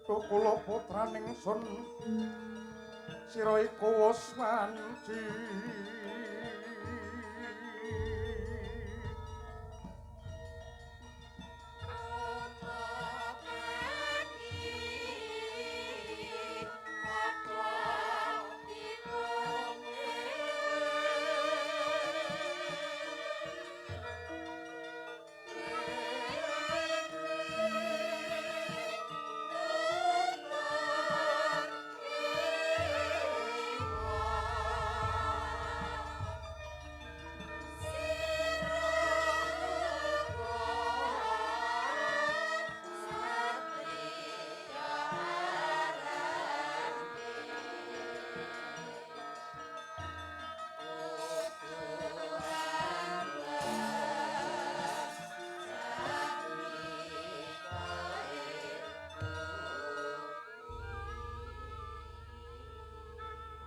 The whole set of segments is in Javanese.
Kula putraning sun sira iku wis wanci.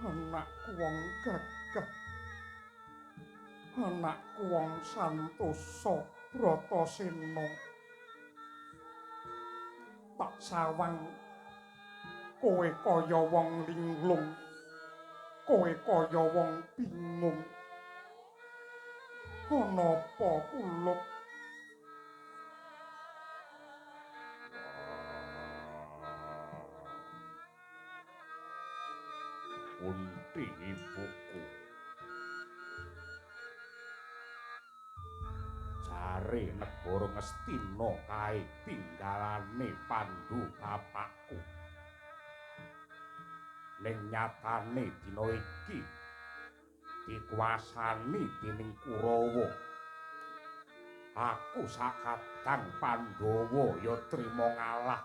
Anakku wong gagah, anakku wong santosa Bratasena, tak sawang kowe kaya wong linglung, kowe kaya wong bingung. Ana apa kulup? Kunti ibuku, jare negara Ngastina kae tinggalane Pandhu bapakku. Ning nyatane dina iki dikuasani dening Kurawa. Aku sakadang Pandhawa ya trima ngalah.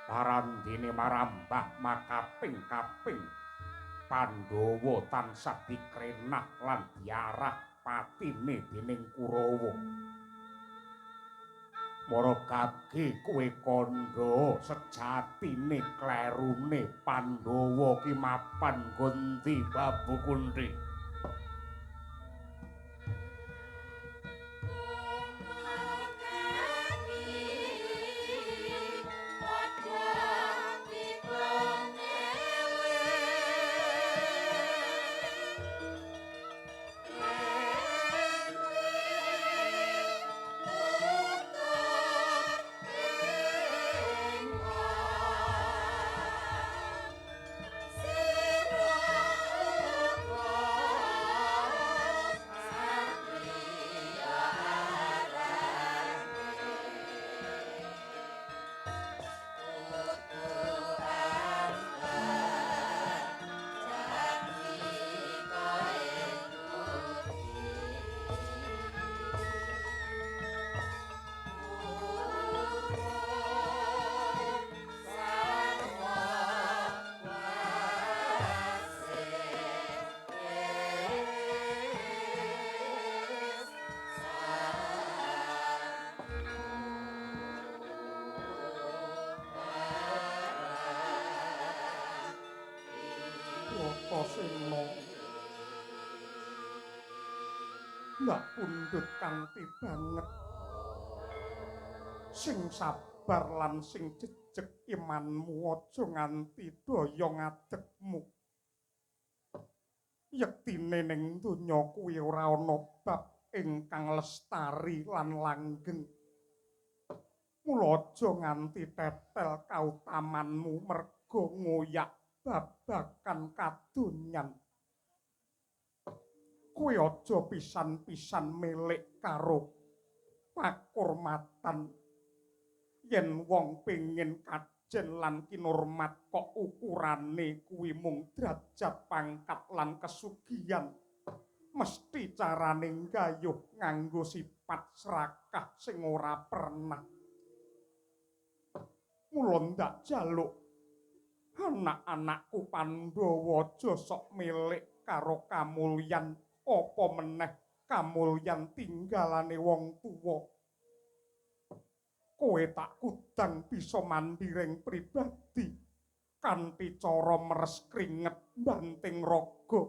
Parandene marambah makaping-kaping Pandhawa tansah dikrenah lan diarah patine dening Kurawa. Mara gage kowe kandha sejatine klerune Pandhawa ki mapan nggon ndi Babu Kunti? Bratasena ndak pundhut kanthi banget, sing sabar lan sing jejeg imanmu, aja nganti daya ngadegmu. Yektine ning donya kuwi ora ana bab ingkang lestari lan langgeng. Mula aja nganti tetel kautamanmu merga ngoyak babagan kadonyan. Kowe aja pisan-pisan milik karo pakurmatan. Yen wong pengin kajen lan kinurmat kok ukurane kuwi mung derajat pangkat lan kesugihan, mesti carane nggayuh nganggo sifat serakah sing ora pernah. Mula ndak jaluk anak-anakku Pandhawa aja sok milik karo kamulyan, apa meneh kamulyan tinggalane wong tuwa. Kowe tak kudang bisa mandiring pribadi kanthi cara meres kringet banting raga.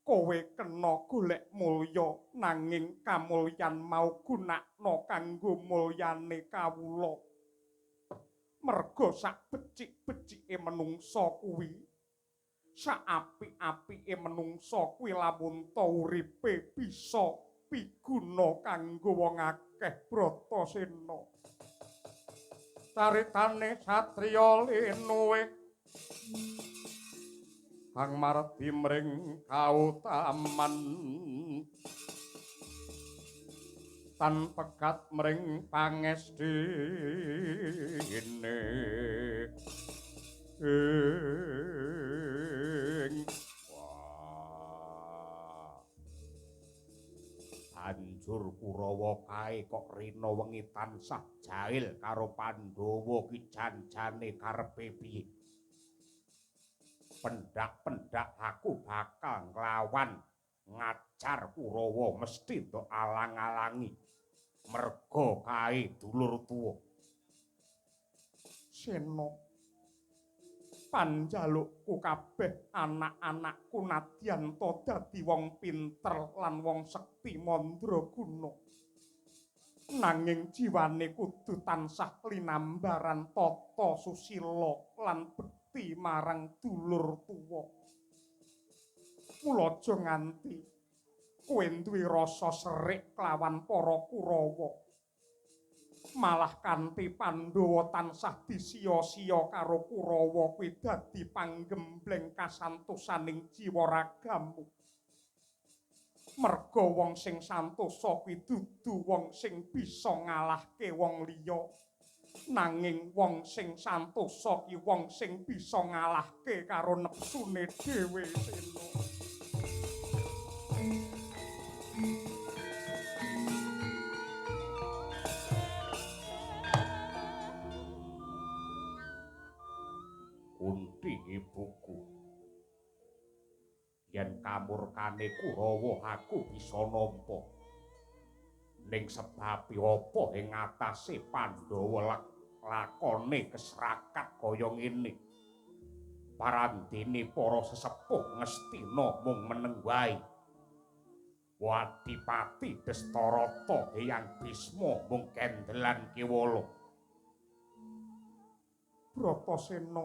Kowe kena golek mulya nanging kamulyan mau gunakna kanggo mulyane kawula. Merga sak becik-becike menungsa kuwi, sak apik-apike menungsa kuwi lamun ta uripe bisa piguna kanggo wong akeh Bratasena. Caritane satriya linuwe kang mardi mring kautaman tan pegat mring pangestine ing. Wah, banjur Kurawa kae kok rina wengi tansah jail karo Pandhawa ki janjane karepe piye? Pendak-pendak aku bakal nglawan ngajar Kurawa mesti ndok alang-alangi merga kae dulur tuwa. Sena, panjalukku kabeh anak-anakku nadyan ta dadi wong pinter lan wong sekti mandraguna, nanging jiwane kudu tansah linambaran tata susila lan bekti marang dulur tuwa. Mula aja nganti kowe duwe rasa serik kelawan para Kurawa. Malah kanthi Pandhawa tansah disiya-siya karo Kurawa kuwi dadi panggembleng kasantosaning jiwa ragamu. Merga wong sing santosa kuwi dudu wong sing bisa ngalahke wong liya, nanging wong sing santosa ki wong sing bisa ngalahke karo nepsune dhewe. Sena. Kunti ibuku, yen kamurkane Kurawa aku bisa nampa, ning sebabe apa ing atase Pandhawa lakone kesrakat kaya ngene? Parandene para sesepuh Ngastina mung meneng wae. Wadipati Destarata Hyang Bisma mung kendelan kewala. Bratasena,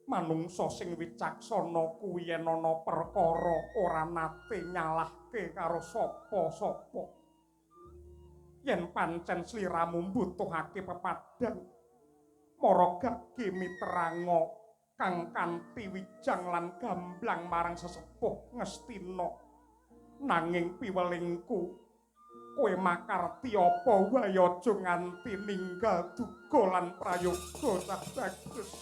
manungsa sing wicaksana kuwi yen ana perkara ora nate nyalahke karo sapa-sapa. Yen pancen sliramu mbutuhake pepadhan, mara gage miteranga kang kanthi wijang lan gamblang marang sesepuh Ngastina. Nanging piwelingku, kowe makarti apa wae aja nganti ninggal duga lan prayoga cah bagus.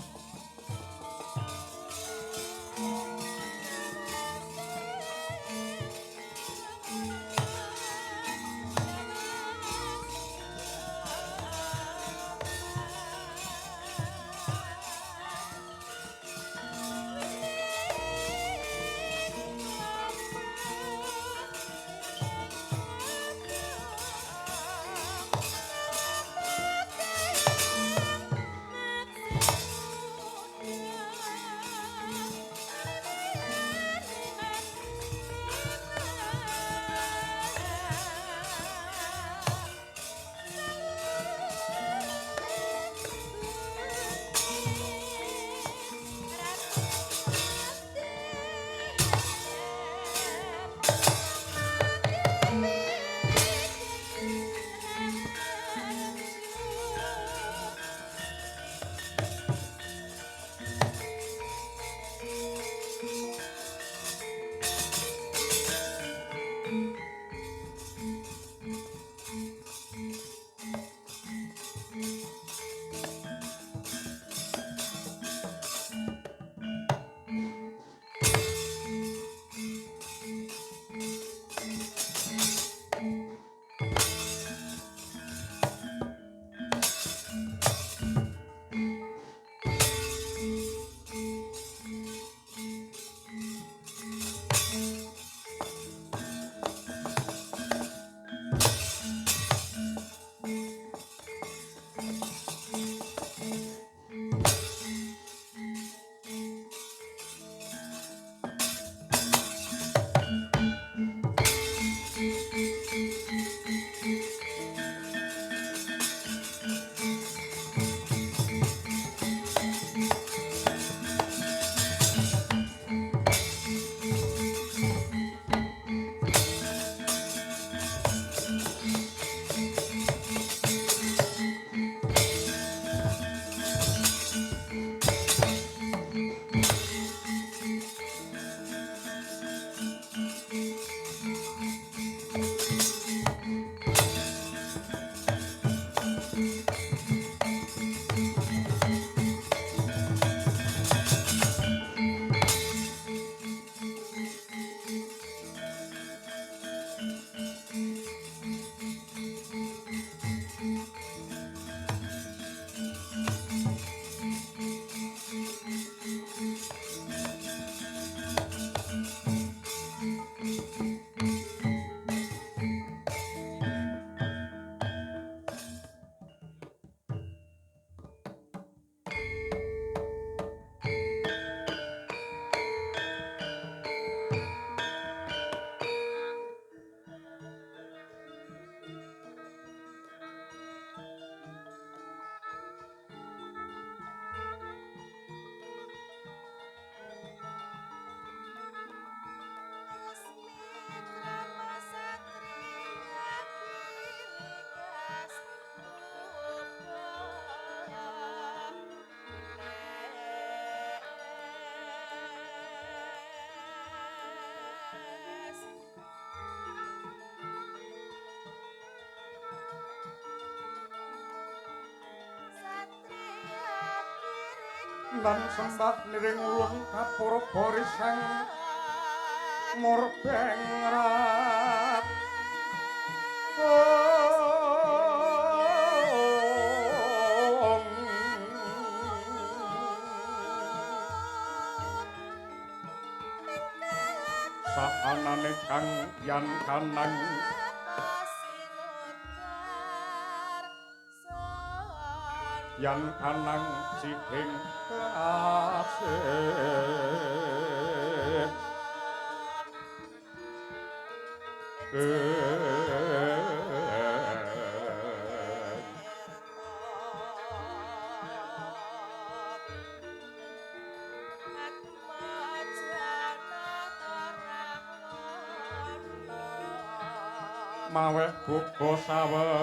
Lan sembah niring ulun kapurba risang murbengrat. Saanane kang yan kanang yan kanang sihing kasih. Maweh buka sawegung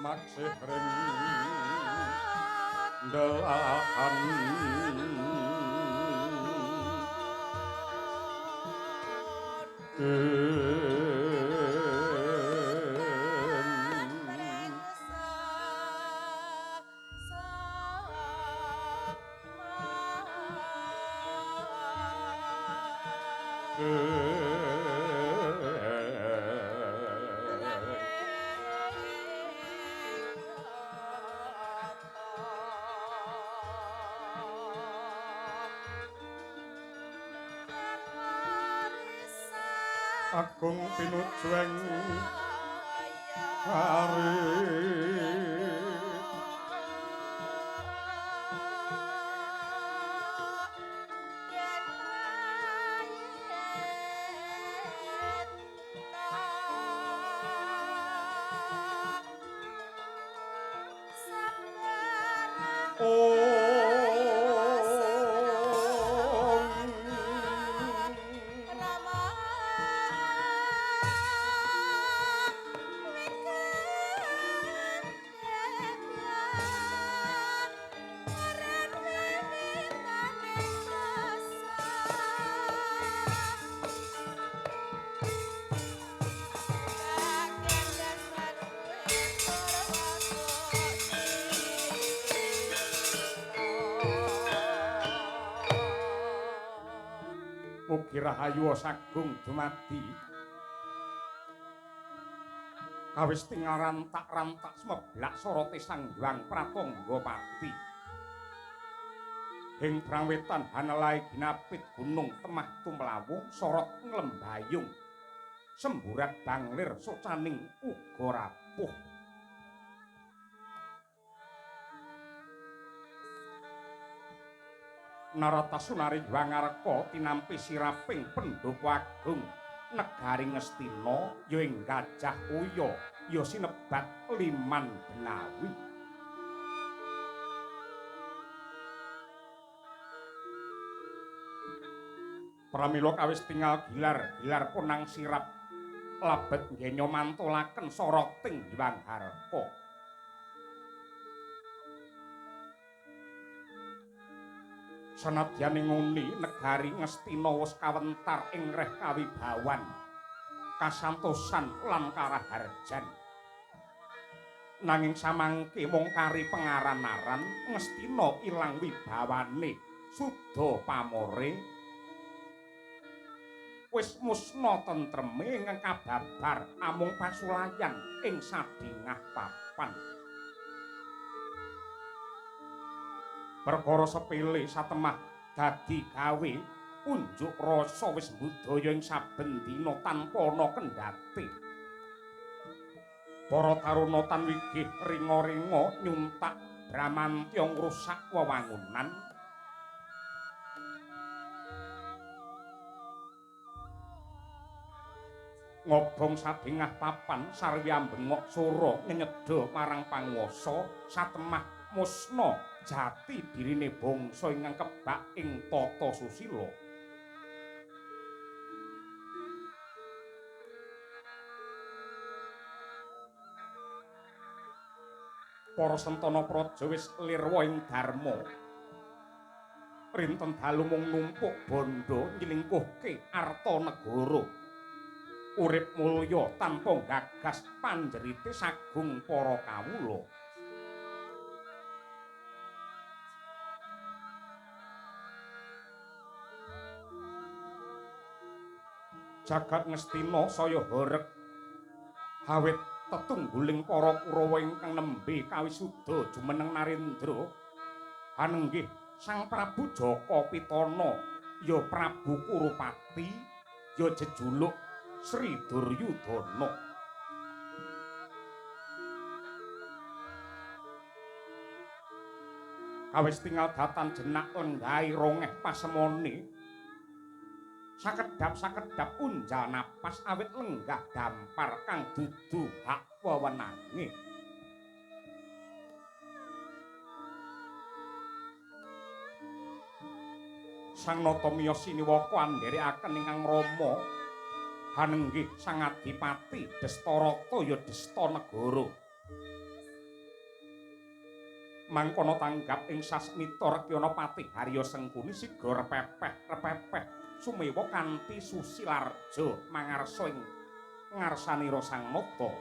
maksih ring ndelahan agung pinujueng kari Mugi rahayu sagung dumadi. Kawis tingal rantak-rantak sumeblak sorote Sang Hyang Pratangga Pati. Ing prawetan hanelae ginapit gunung temah tumlawung sorot nglembayung. Semburat banglir socaning uga rapuh. Narata Sunari Wangarka tinampi siraping Pendhapa Agung negari Ngastina ya ing Gajah Uya ya sinebat Liman Benawi. Pramila kawis tingal gilar-gilar ponang sirap labet ngenya mantulaken soroting Hyang Harka. Sanadyan nguni negari Ngastina wis kawentar ing reh kawibawan, kasantosan lan karaharjan. Nanging samangke mung kari pengaran-aran Ngastina ilang wibawane, suda pamore wis musna tentreme ingkang kababar amung pasulayan ing sadingah papan. Perkara sepele satemah dadi gawe unjuk rasa wis budaya ing saben dina tanpa ana kendhate. Para taruna tan wigih ringa-ringa nyuntak Bramantya ngrusak wewangunan. Ngobong sadingah papan sarwi ambengok sora nyenyedha marang panguwasa satemah musna jati dirine bangsa ingkang kebak ing tata susila. Para sentana praja wis lirwa ing dharma. Rinten dalu mung numpuk bandha nyelingkuhke arta negara. Urip mulya tanpa gagas panjerite sagung para kawula. Jagat Ngastina saya horeg awit tetungguling para Kurawa ingkang nembe kawisuda jumeneng Narendra. Anenggih Sang Prabu Jaka Pitana ya Prabu Kurupati ya jejuluk Sri Duryudana. Kawis tinggal datan jenak lenggahi rongeh pasemone. Sakedhap-sakedhap unjal napas awit lenggah dampar kang dudu hak wewenange. Sang Nata miyos siniwaka andherekaken ingkang rama. Hanenggih Sang Adipati Destarata ya Desta Negara. Mangkono tanggap ing sasmita Rekyana Patih Harya Sengkuni sigra repepeh-repepeh sumewa kanthi susilarja mangarsa ing ngarsanira Sang Nata.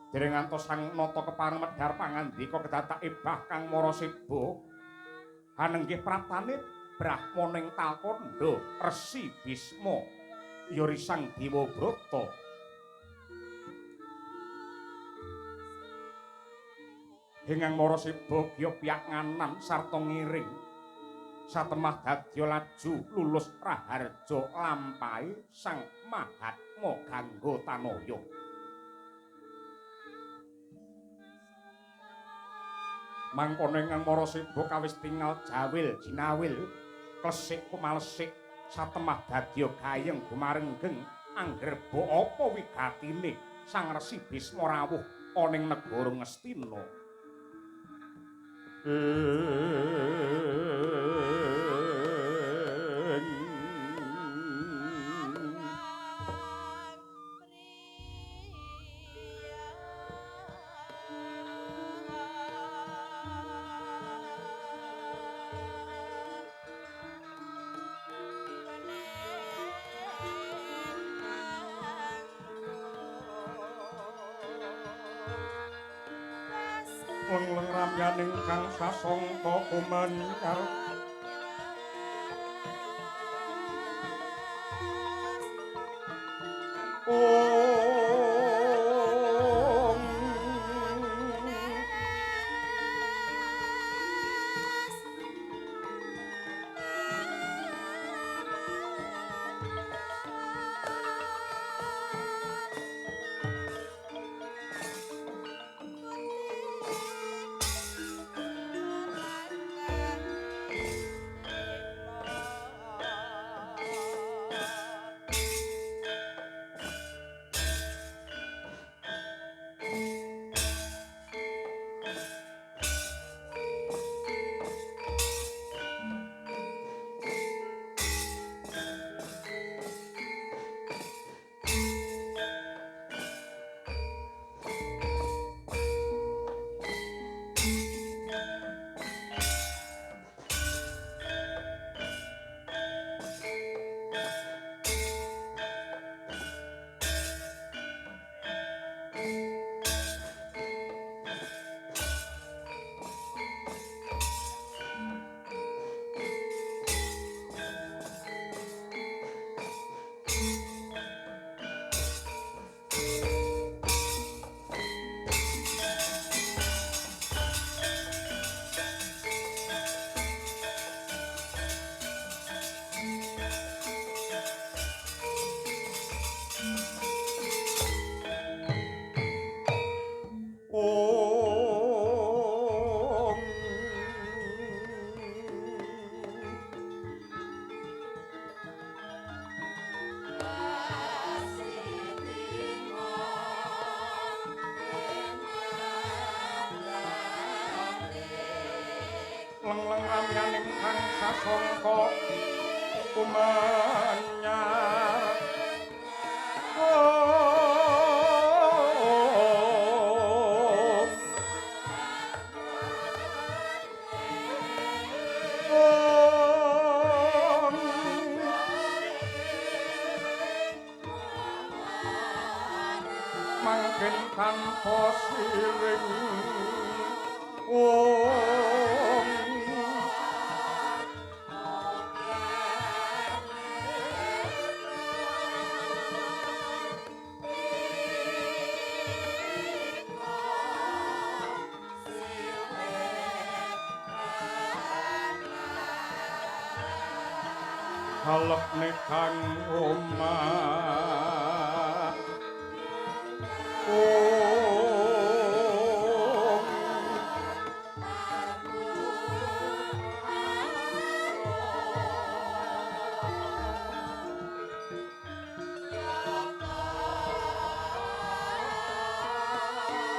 Dereng ngantos Sang Nata kepareng medhar pangandika kedadak ebah kang maraseba. Hanenggih praptane Brahmana ing Talkandha Resi Bisma ya Risang Dewabrata. Ingkang maraseba gya piyak nganan sarta ngiring satemah dadya laju lulus raharja lampahe Sang Mahatma Gangga Tanaya. Mangkono ingkang maraseba kawis tingal jawil jinawil klesik kumalesik satemah dadya gayeng gumarenggeng anggerba apa wigatine Sang Resi Bisma rawuh ana ing negara Ngastina. Lengleng ramyaning kang sasongko kumenyar sangka kumenyar. Mangken tanpa siring wong halekne kang omah.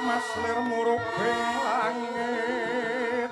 Mas lir murubing langit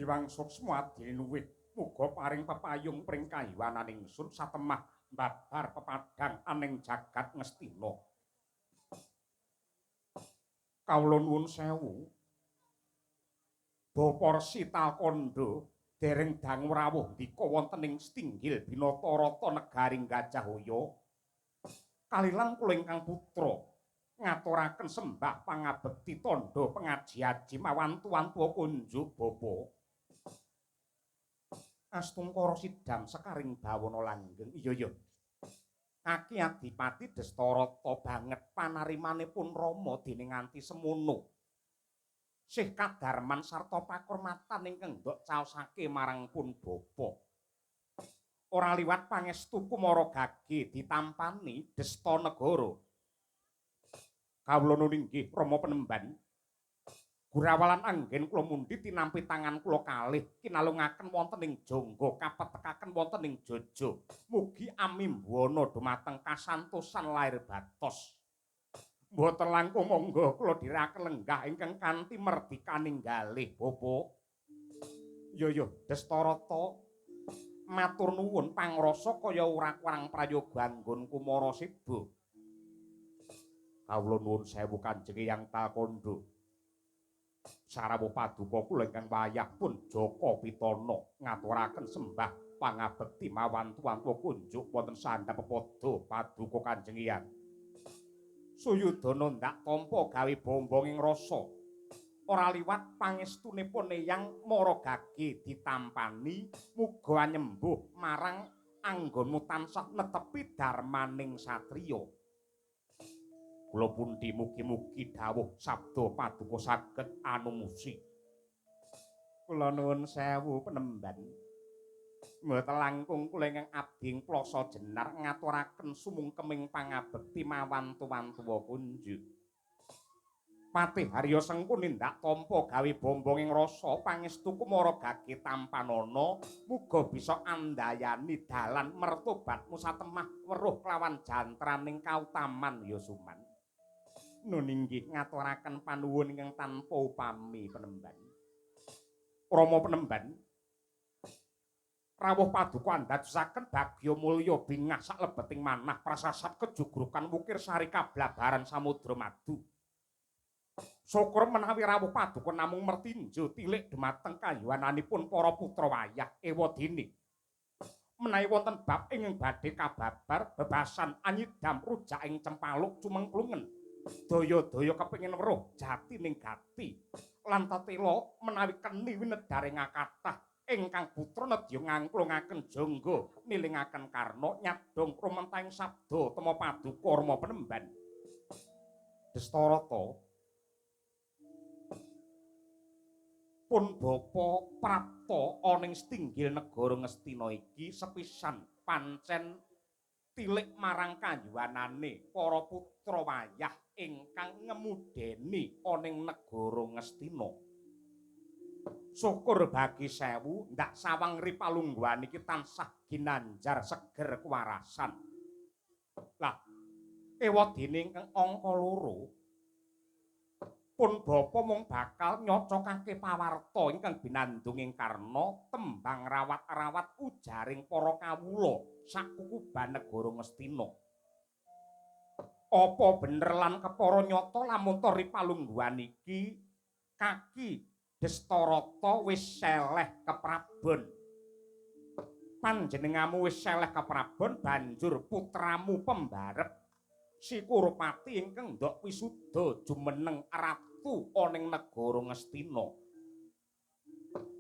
Hyang Suksma adiluwih muga paring pepayung pring kayuwanan ingsun satemah babar pepadhang aning jagat Ngastina. Kawula nuwun sewu. Bapak Resi Talkandha dereng dangu rawuh ndika wonten ing Stinggil Binatarata negaring Gajahaya. Kalilang kula ingkang putra ngaturaken sembah pangabekti tandha pengaji-aji mawantu-wantu kunjuk bapa. Astungkara sidam sekaring bawana langgeng. Iya iya. Kaki Adipati Destarata banget panarimanipun Rama dene nganti semono. Sih kadarman sarta pakurmatan ingkang ndok caosake marang pun bapa. Ora liwat pangestu kumara gage ditampani Desta Negara. Kawula nuwun inggih Rama penemban. Gurawalan anggen kula mundhi tinampi tangan kula kalih kinalungaken wonten ing jangga kapetekaken wonten ing jojo. Mugi amimbuana dumateng kasantosan lair batos. Mboten langkung monggo kula dhirekaken lenggah ingkang kanthi merdikaning galih bapa. Yo yo Destarata matur nuwun pangrasa kaya ora kurang prayoga anggon kumara siba. Kawula nuwun sewu Kanjeng Hyang Talkandha. Sarawuh paduka kula ingkang wayah pun Jaka Pitana ngaturaken sembah pangabekti mawantu-wantu kunjuk wonten sandhap pepada paduka Kanjeng Hyang. Suyudana ndak tampa gawe bombonging rasa. Ora liwat pangestunipun Eyang Mara Gage ditampani muga anyembuh marang anggonmu tansah netepi darmaning satriya. Kula pundi mugi-mugi dawuh sabda paduka saged anumusi. Kula nuwun sewu penemban. Mboten langkung kula ingkang abdi ing Plasa Jenar ngaturaken sumungkeming pangabekti mawantu-wantuwa kunjuk. Patih Harya Sengkun nindak tampa gawe bombonging rasa pangestu kumara gage tampanana muga bisa andayani dalan mertobatmu satemah weruh kelawan jantraning kautaman ya Suman. Nun inggih ngaturaken panuwun ingkang tanpa upami penemban. Rama penemban rawuh paduka andadosaken bagya mulya bingah saklebeting manah prasasat kejugrukan wukir sari kablabaran samudra madu. Syukur menawi rawuh paduka namung mertinju tilik dumateng kayuwananipun para putra wayah ewadene. Menawi wonten bab ingkang badhe kababar bebasan anyidam rujak ing cempaluk cumengklungen. Daya-daya kepengin weruh jatining gati lan tetela menawi keni winedharing kathah ingkang putra nedya ngangklungaken jangga nilingaken karna nyadong rumentahing sabda tema paduka Rama penemban. Destarata pun bapa prapta ana ing Stinggil negara Ngastina iki sepisan pancen tilik marang kayuwanane para putra wayah ingkang ngemudeni ana ing negara Ngastina. Syukur bagi sewu ndak sawang ripalungguhan iki tansah ginanjar seger kewarasan. Lah ewadene ingkang angka 2 pun bapa mung bakal nyocokake pawarta ingkang binandung ing karna tembang rawat-rawat ujaring para kawula sakukuban negara Ngastina. Apa bener lan kepara nyata lamun ta ripalungguhan iki kaki Destarata wis seleh keprabon. Panjenengamu wis seleh keprabon banjur putramu pembarep Si Kurupati ingkang ndok wisuda jumeneng ratu ana ing negara Ngastina.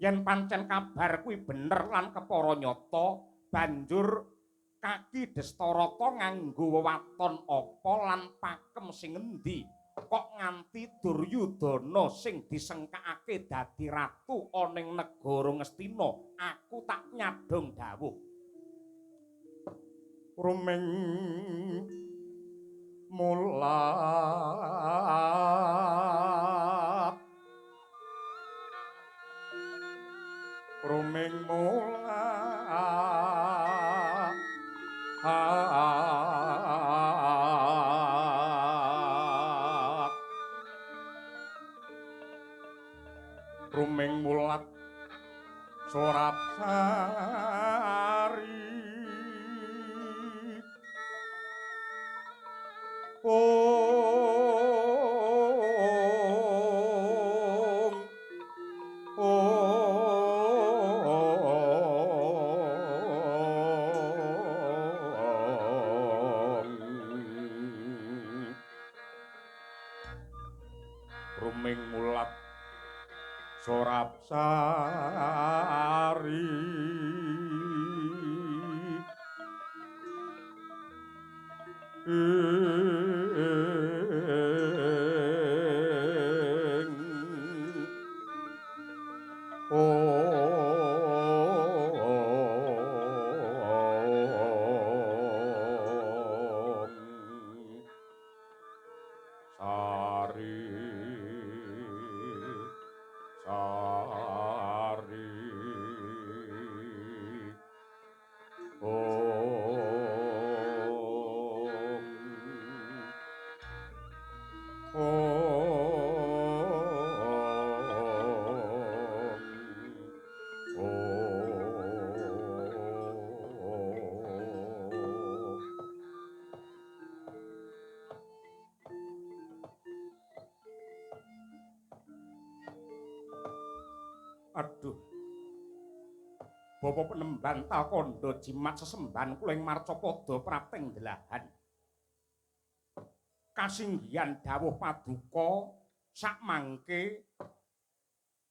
Yen pancen kabar kuwi bener lan kepara nyata, banjur kaki Destarata nganggo wewaton apa lan pakem sing endi kok nganti Duryudana sing disengkakake dadi ratu ana ing negara Ngastina, aku tak nyadong dawuh. Rumeng mulat rumeng mulat rumeng mulat Sorap sari ong ong ruming mulat sorap sari ing ong sari sari ong ong ong. Aduh. Bapak penemban talkandha jimat sesembahan kula ing marcapada prapting delahan. Kasinggihan dawuh paduka sakmangke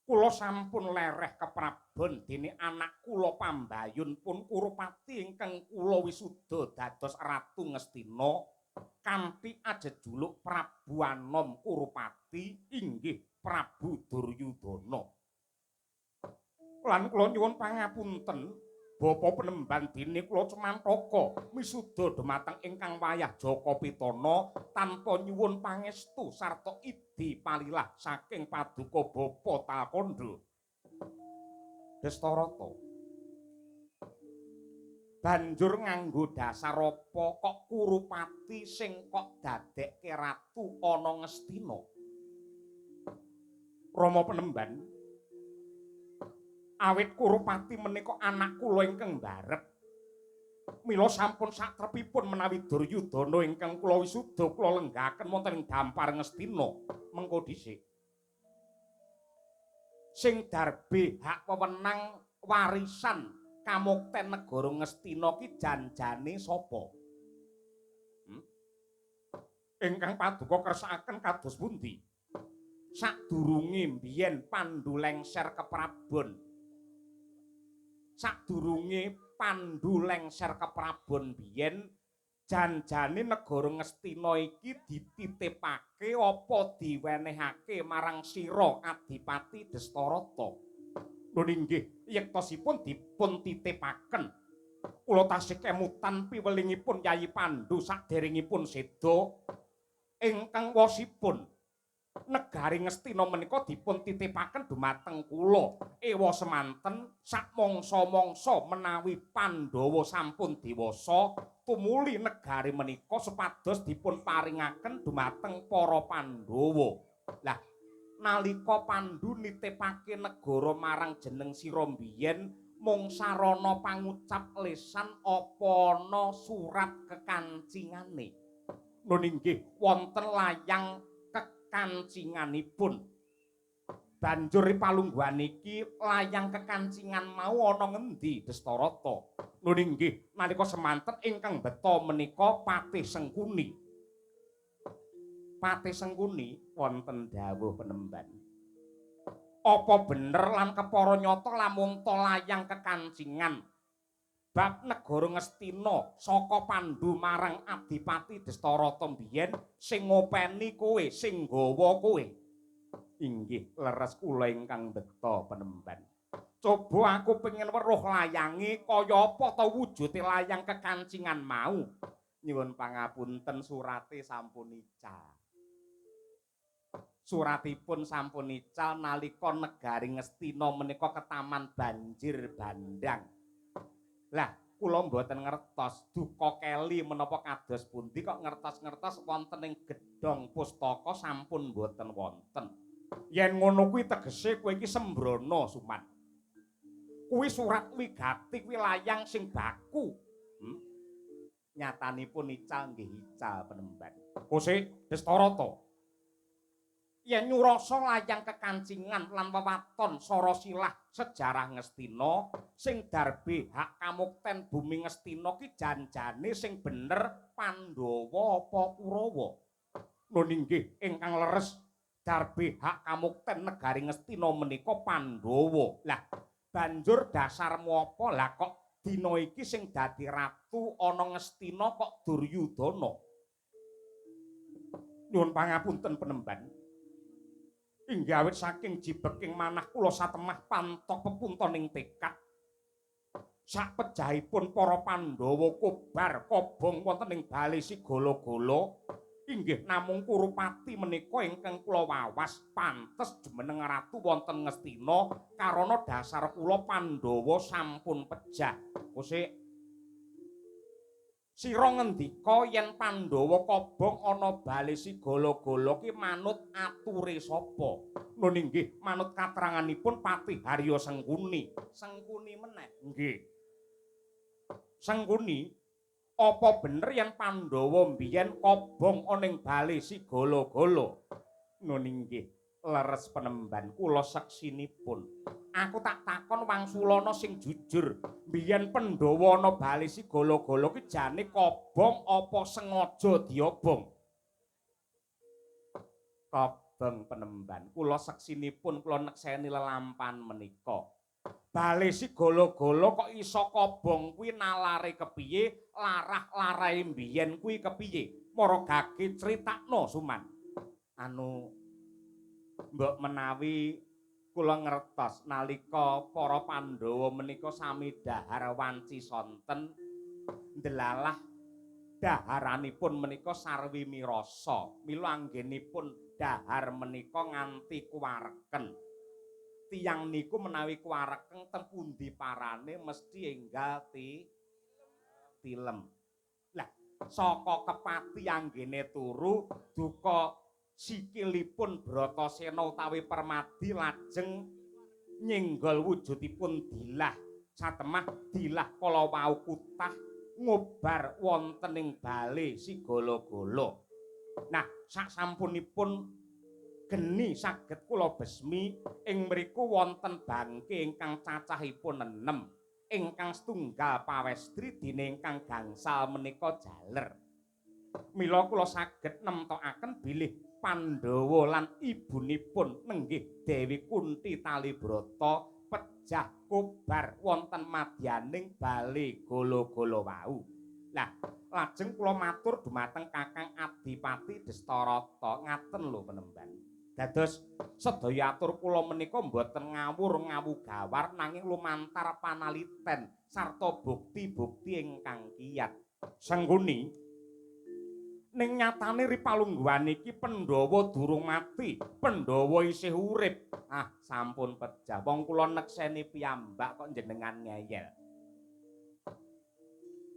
kula sampun lereh keprabon dene anak kula pambayun pun Kurupati ingkang kula wisuda dados Ratu Ngastina kanthi ajejuluk Prabu Anom Kurupati inggih Prabu Duryudana. Lan kula nyuwun pangapunten Bapak penemban dene kula cemantaka misuda dhumateng ingkang wayah Jaka Pitana tanpa nyuwun pangestu sarta idi palilah saking paduka Bapa Talkandha. Destarata, banjur nganggo dasar apa kok Kurupati sing kok dadekke ratu ana Ngastina? Rama penemban, awit Kurupati menika anak kula ingkang mbarep. Mila sampun satrepipun menawi Duryudana ingkang kula wisuda kula lenggahaken wonten ing dampar Ngastina mengko dhisik. Sing darbe hak wewenang warisan kamukten negara Ngastina ki janjane sapa? Ingkang paduka kersakaken kados pundi? Sadurunge mbiyen Pandu lengser keprabon. Sadurunge Pandu lengser keprabon biyen janjane negara Ngastina iki dititipake apa diwenehake marang sira Adipati Destarata? Lho inggih, yektosipun dipun titipaken. Kula tasih kemutan piwelingipun Yayi Pandu saderengipun seda ingkang wosipun negari Ngastina menika dipun titipaken dumateng kula. Ewa semanten sakmangsa-mangsa menawi Pandhawa sampun dewasa tumuli negari menika supados dipun paringaken dumateng para Pandhawa. Lah nalika Pandu nitipake negara marang jeneng sira mbiyen mung sarana pangucap lesan apa ana surat kekancingane? Lho inggih, wonten layang kancinganipun. Banjur palungguhan iki layang kekancingan mau ana ngendi Destarata? Lho inggih, nalika semanten ingkang beta menika Patih Sengkuni. Patih Sengkuni wonten dawuh penemban. Apa bener lan kepara nyata lamun ta layang kekancingan bab negara Ngastina saka Pandu marang Adipati Destarata mbiyen sing ngopeni kowe, sing nggawa kowe? Inggih, leres kula ingkang beta penemban. Coba aku pengen weruh layange kaya apa ta wujude layang kekancingan mau. Nyuwun pangapunten surate sampun ical. Suratipun sampun ical nalika negari Ngastina menika ketaman banjir bandang. Lah, kula mboten ngertos duka keli menapa kados pundi kok ngertos-ngertos wonten ing gedhong pustaka sampun mboten wonten. Yen ngono kuwi tegese kowe iki sembrono, Suman. Kuwi surat wigati kuwi layang sing baku. Nyatanipun ical nggih ical penemban. Kose Destarata. Yen nyurasa layang kekancingan lan wewaton sara silah sejarah Ngastina sing darbe hak kamukten bumi Ngastina ki janjane sing bener Pandhawa apa Kurawa? Nun inggih ingkang leres, darbe hak kamukten negari Ngastina menika Pandhawa. Lah banjur dasarmu apa? Lah kok dina iki sing dadi ratu ana Ngastina kok Duryudana? Nyuwun pangapunten penemban. Inggih awit saking jibeking manah kula satemah pantok pepuntoning tekad. Sakpejahipun para Pandhawa kobar kobong wonten ing bale Sigala-gala, inggih namung Kurupati menika ingkang kula wawas pantes jumeneng ratu wonten Ngastina karana dasar kula Pandhawa sampun pejah. Kosek sira ngendika yen Pandhawa kobong ana bale Sigala-gala ki manut ature sapa? Nun inggih manut kateranganipun Patih Harya Sengkuni. Sengkuni meneh? Nggih. Sengkuni, apa bener yen Pandhawa mbiyen kobong ana ing bale Sigala-gala? Nun inggih leres penemban, kula seksinipun. Aku tak takon wangsulana sing jujur. Mbiyen Pandhawa ana bale Sigala-gala ki jane kobong apa sengaja diobong? Kobong penemban, kula seksinipun, kula nekseni lelampan menika. Bale Sigala-gala kok iso kobong kuwi nalare kepiye? Larah-larahe mbiyen kuwi kepiye? Mara gage critakno Suman. Anu mbok menawi kula ngertos nalika para Pandhawa menika sami dahar wanci sonten, ndelalah daharanipun menika sarwi mirasa. Mila anggenipun dahar menika nganti kuwareken. Tiyang niku menawi kuwareken teng pundi parane mesti enggal tilem. Lah saka kepati anggene turu duka sikilipun Bratasena utawi Permadi lajeng nyenggol wujudipun dilah. Satemah dilah kala wau kutah ngobar wonten ing bale Sigala-gala. Nah, sasampunipun geni saged kula besmi ing mriku wonten bangke ingkang cacahipun 6, ingkang setunggal pawestri dene ingkang gangsal menika jaler. Mila kula saged nemtokaken bilih Pandhawa lan ibunipun nenggih Dewi Kunti Talibrata pejah kobar wonten madyaning bale gala-gala wau. Lah, lajeng kula matur dumateng Kakang Adipati Destarata ngaten lho penemban. Dados sedaya atur kula menika mboten ngawur ngawugawar nanging lumantar panaliten sarta bukti-bukti ingkang kiyat. Sengkuni, ning nyatane ri palungguhan iki Pandhawa durung mati, Pandhawa isih urip. Ah, sampun pejah. Wong kula nekseni piyambak kok jenengan ngeyel.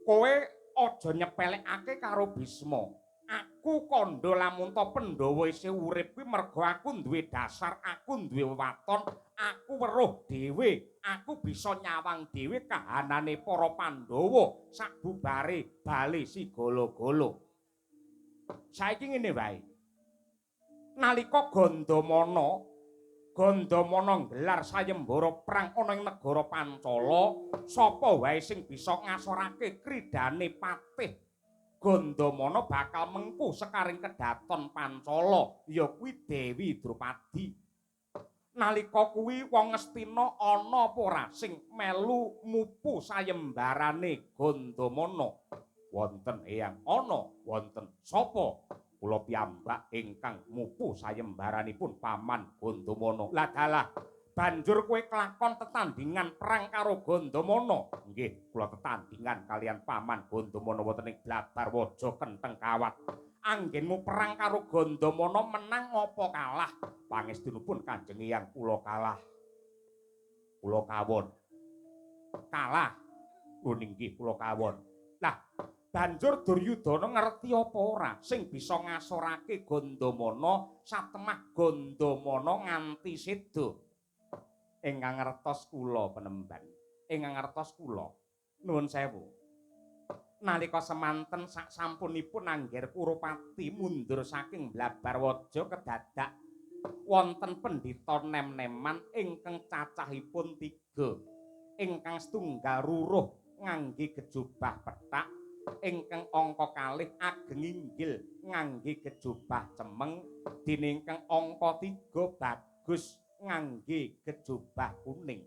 Kowe aja nyepelekake karo Bisma. Aku kandha lamun ta Pandhawa isih urip kuwi merga aku duwe dasar, aku duwe wewaton, aku weruh dhewe, aku bisa nyawang dhewe kahanane para Pandhawa sakbubare bale Sigala-gala. Saiki ngene wae. Nalika Gandamana nggelar sayembara perang ana ing negara Pancala, sapa wae sing bisa ngasorake kridane patih Gandamana bakal mengku sekaring kedaton Pancala, ya kuwi Dewi Drupadi. Nalika kuwi wong Ngastina ana apa ora sing melu mupu sayembarane Gandamana? Wonten Eyang, ana wonten. Sapa? Kula piyambak ingkang mupu sayembaranipun Paman Gandamana. Lah dalah, banjur kowe kelakon tetandingan perang karo Gandamana. Nggih, kula tetandingan kalian Paman Gandamana wonten ing Blabarwaja Kentheng Kawat. Anggenmu perang karo Gandamana menang apa kalah? Pangestunipun Kanjeng Eyang, kula kalah. Kula kawon. Kalah. Lho inggih kula kawon. Lah, banjur Duryudana ngerti apa ora sing bisa ngasorake Gandamana satemah Gandamana nganti seda? Ingkang ngertos kula penemban. Ingkang ngertos kula nuwun sewu. Nalika semanten sak sampunipun Angger Kurupati mundur saking Blabarwaja kedadak wonten pendhita nem-neman ingkang cacahipun 3. Ingkang setunggal ruruh ngangge gejobah pethak, ingkang angka kalih ageng inggil ngangge gejobah cemeng, dene ingkang angka 3 bagus ngangge gejobah kuning.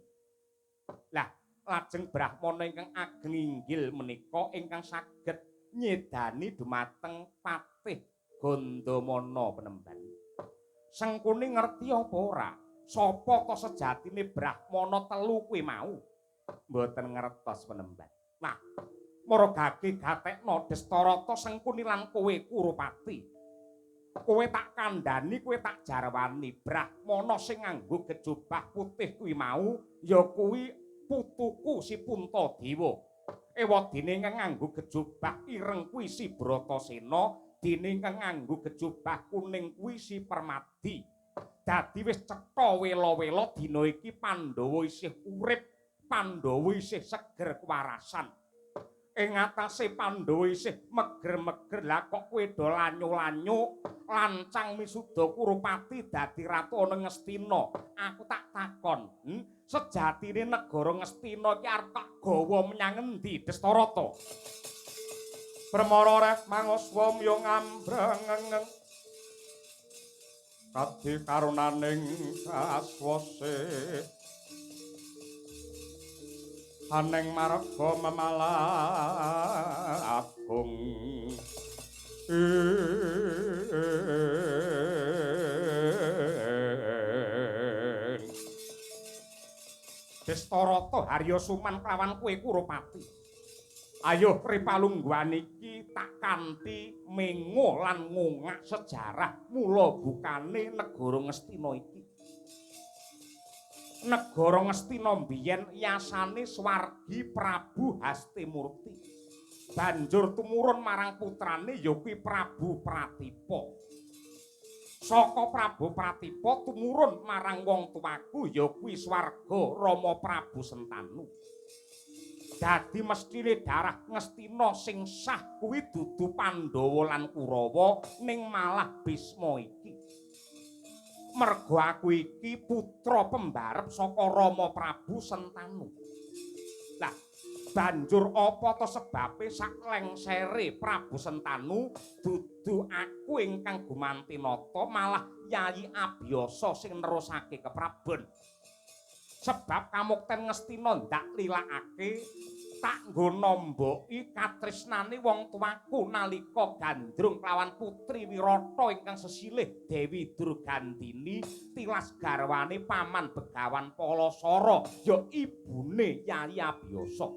Lah lajeng brahmana ingkang ageng inggil menika ingkang saged nyedani dumateng Patih Gandamana penemban. Sengkuni ngerti apa ora? Sapa ta sejatine brahmana telu kuwi mau? Mboten ngertos penemban. Nah, maragake gatekna Destarata Sengkuni lan kowe Kurupati. Kowe tak kandhani, kowe tak jarwani, brahmana sing nganggo gejobah putih kuwi mau ya kuwi putuku si Puntadewa. Ewadene ingkang nganggo gejobah ireng kuwi si Bratasena, dene ingkang nganggo gejobah kuning kuwi si Permadi. Dadi wis cetha wela-wela dina iki Pandhawa isih urip, Pandhawa isih seger kewarasan. Ing atase Pandhawa isih meger-meger, lah kok kowe do lanyu-lanyu lancang misuda Kurupati dadi ratu ana Ngastina. Aku tak takon, sejatine negara Ngastina iki arep tak gawa menyang endi Destarata? Permara reh manguswa myo ngambrengeng kadi karunaning kaswase aneng marga memala agung. Destarata Harya Suman kelawan kowe Kurupati. Ayo ripalungguhan iki tak kanthi mengo lan ngungak sejarah mula bukane negara Ngastina iki. Negara Ngastina mbiyen yasane swargi Prabu Hastimurti. Banjur tumurun marang putrane ya kuwi Prabu Pratipa. Saka Prabu Pratipa tumurun marang wong tuaku ya kuwi swarga Rama Prabu Sentanu. Dadi mesthine darah Ngastina sing sah kuwi dudu Pandhawa lan Kurawa ning malah Bisma iki. Mergo aku iki putra pembarep saka Rama Prabu Sentanu. Lah banjur apa ta sebabe saklengsere Prabu Sentanu dudu aku ingkang gumanti nata malah Yayi Abiyasa sing nerusake keprabon. Sebab kamukten Ngastina ndak lilakake tak nggo namboki katresnane wong tuaku nalika gandrung kelawan putri Wirata ingkang sesilih Dewi Durgandini tilas garwane paman Begawan Palasara ya ibune Yayi Abiyasa.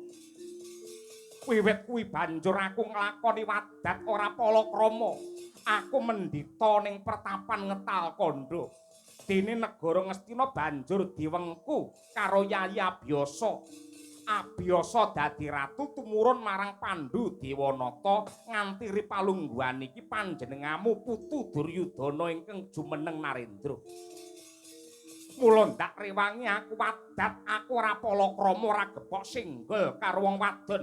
Wiwit kuwi banjur aku nglakoni wadat ora palakrama. Aku mendhita ning pertapan Ngetal Kandha. Dene negara Ngastina banjur diwengku karo Yayi Abiyasa. Abiyasa dadi ratu tumurun marang Pandhu Dewanata nganti ripalungguhan iki panjenengamu putu Duryudana ingkang jumeneng Narendra. Mula ndak rewangi aku wadat, aku ora palakrama ora gepok singgel karo wong wadon.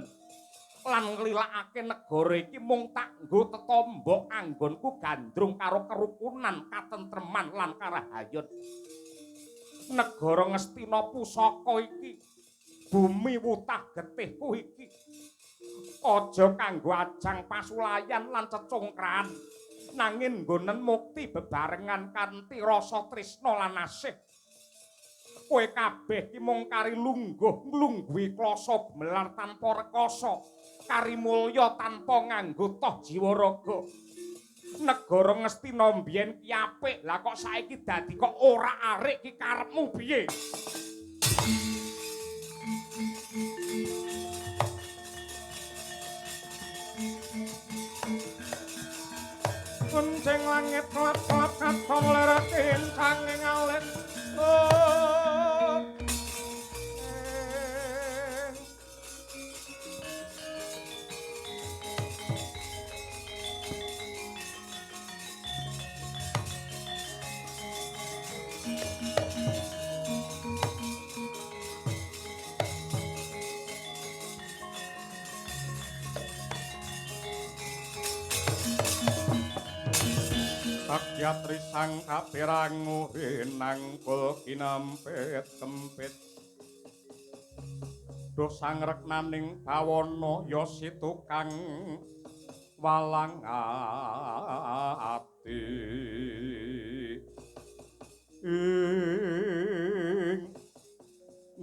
Lan nglilakake negara iki mung tak nggo tetombo anggonku gandrung karo kerukunan, katentreman lan karahayon. Negara Ngastina pusaka iki, bumi wutah getihku iki aja kanggo ajang pasulayan lan cecungkrahan, nanging nggonen mukti bebarengan kanthi rasa tresna lan asih. Kowe kabeh iki mung kari lungguh nglungguhi klasa gemelar tanpa rekasa, kari mulya tanpa nganggo toh jiwa raga. Negara Ngastina mbiyen ki apik, lah kok saiki dadi kok ora arik ki karepmu piye? Kuncing langit klap-klap katon lerakin sanging alit. Bagyat risang kapirangu hinangkul kinempit kempit. Duh sang reknaning bawana ya si tukang walang ati. Ing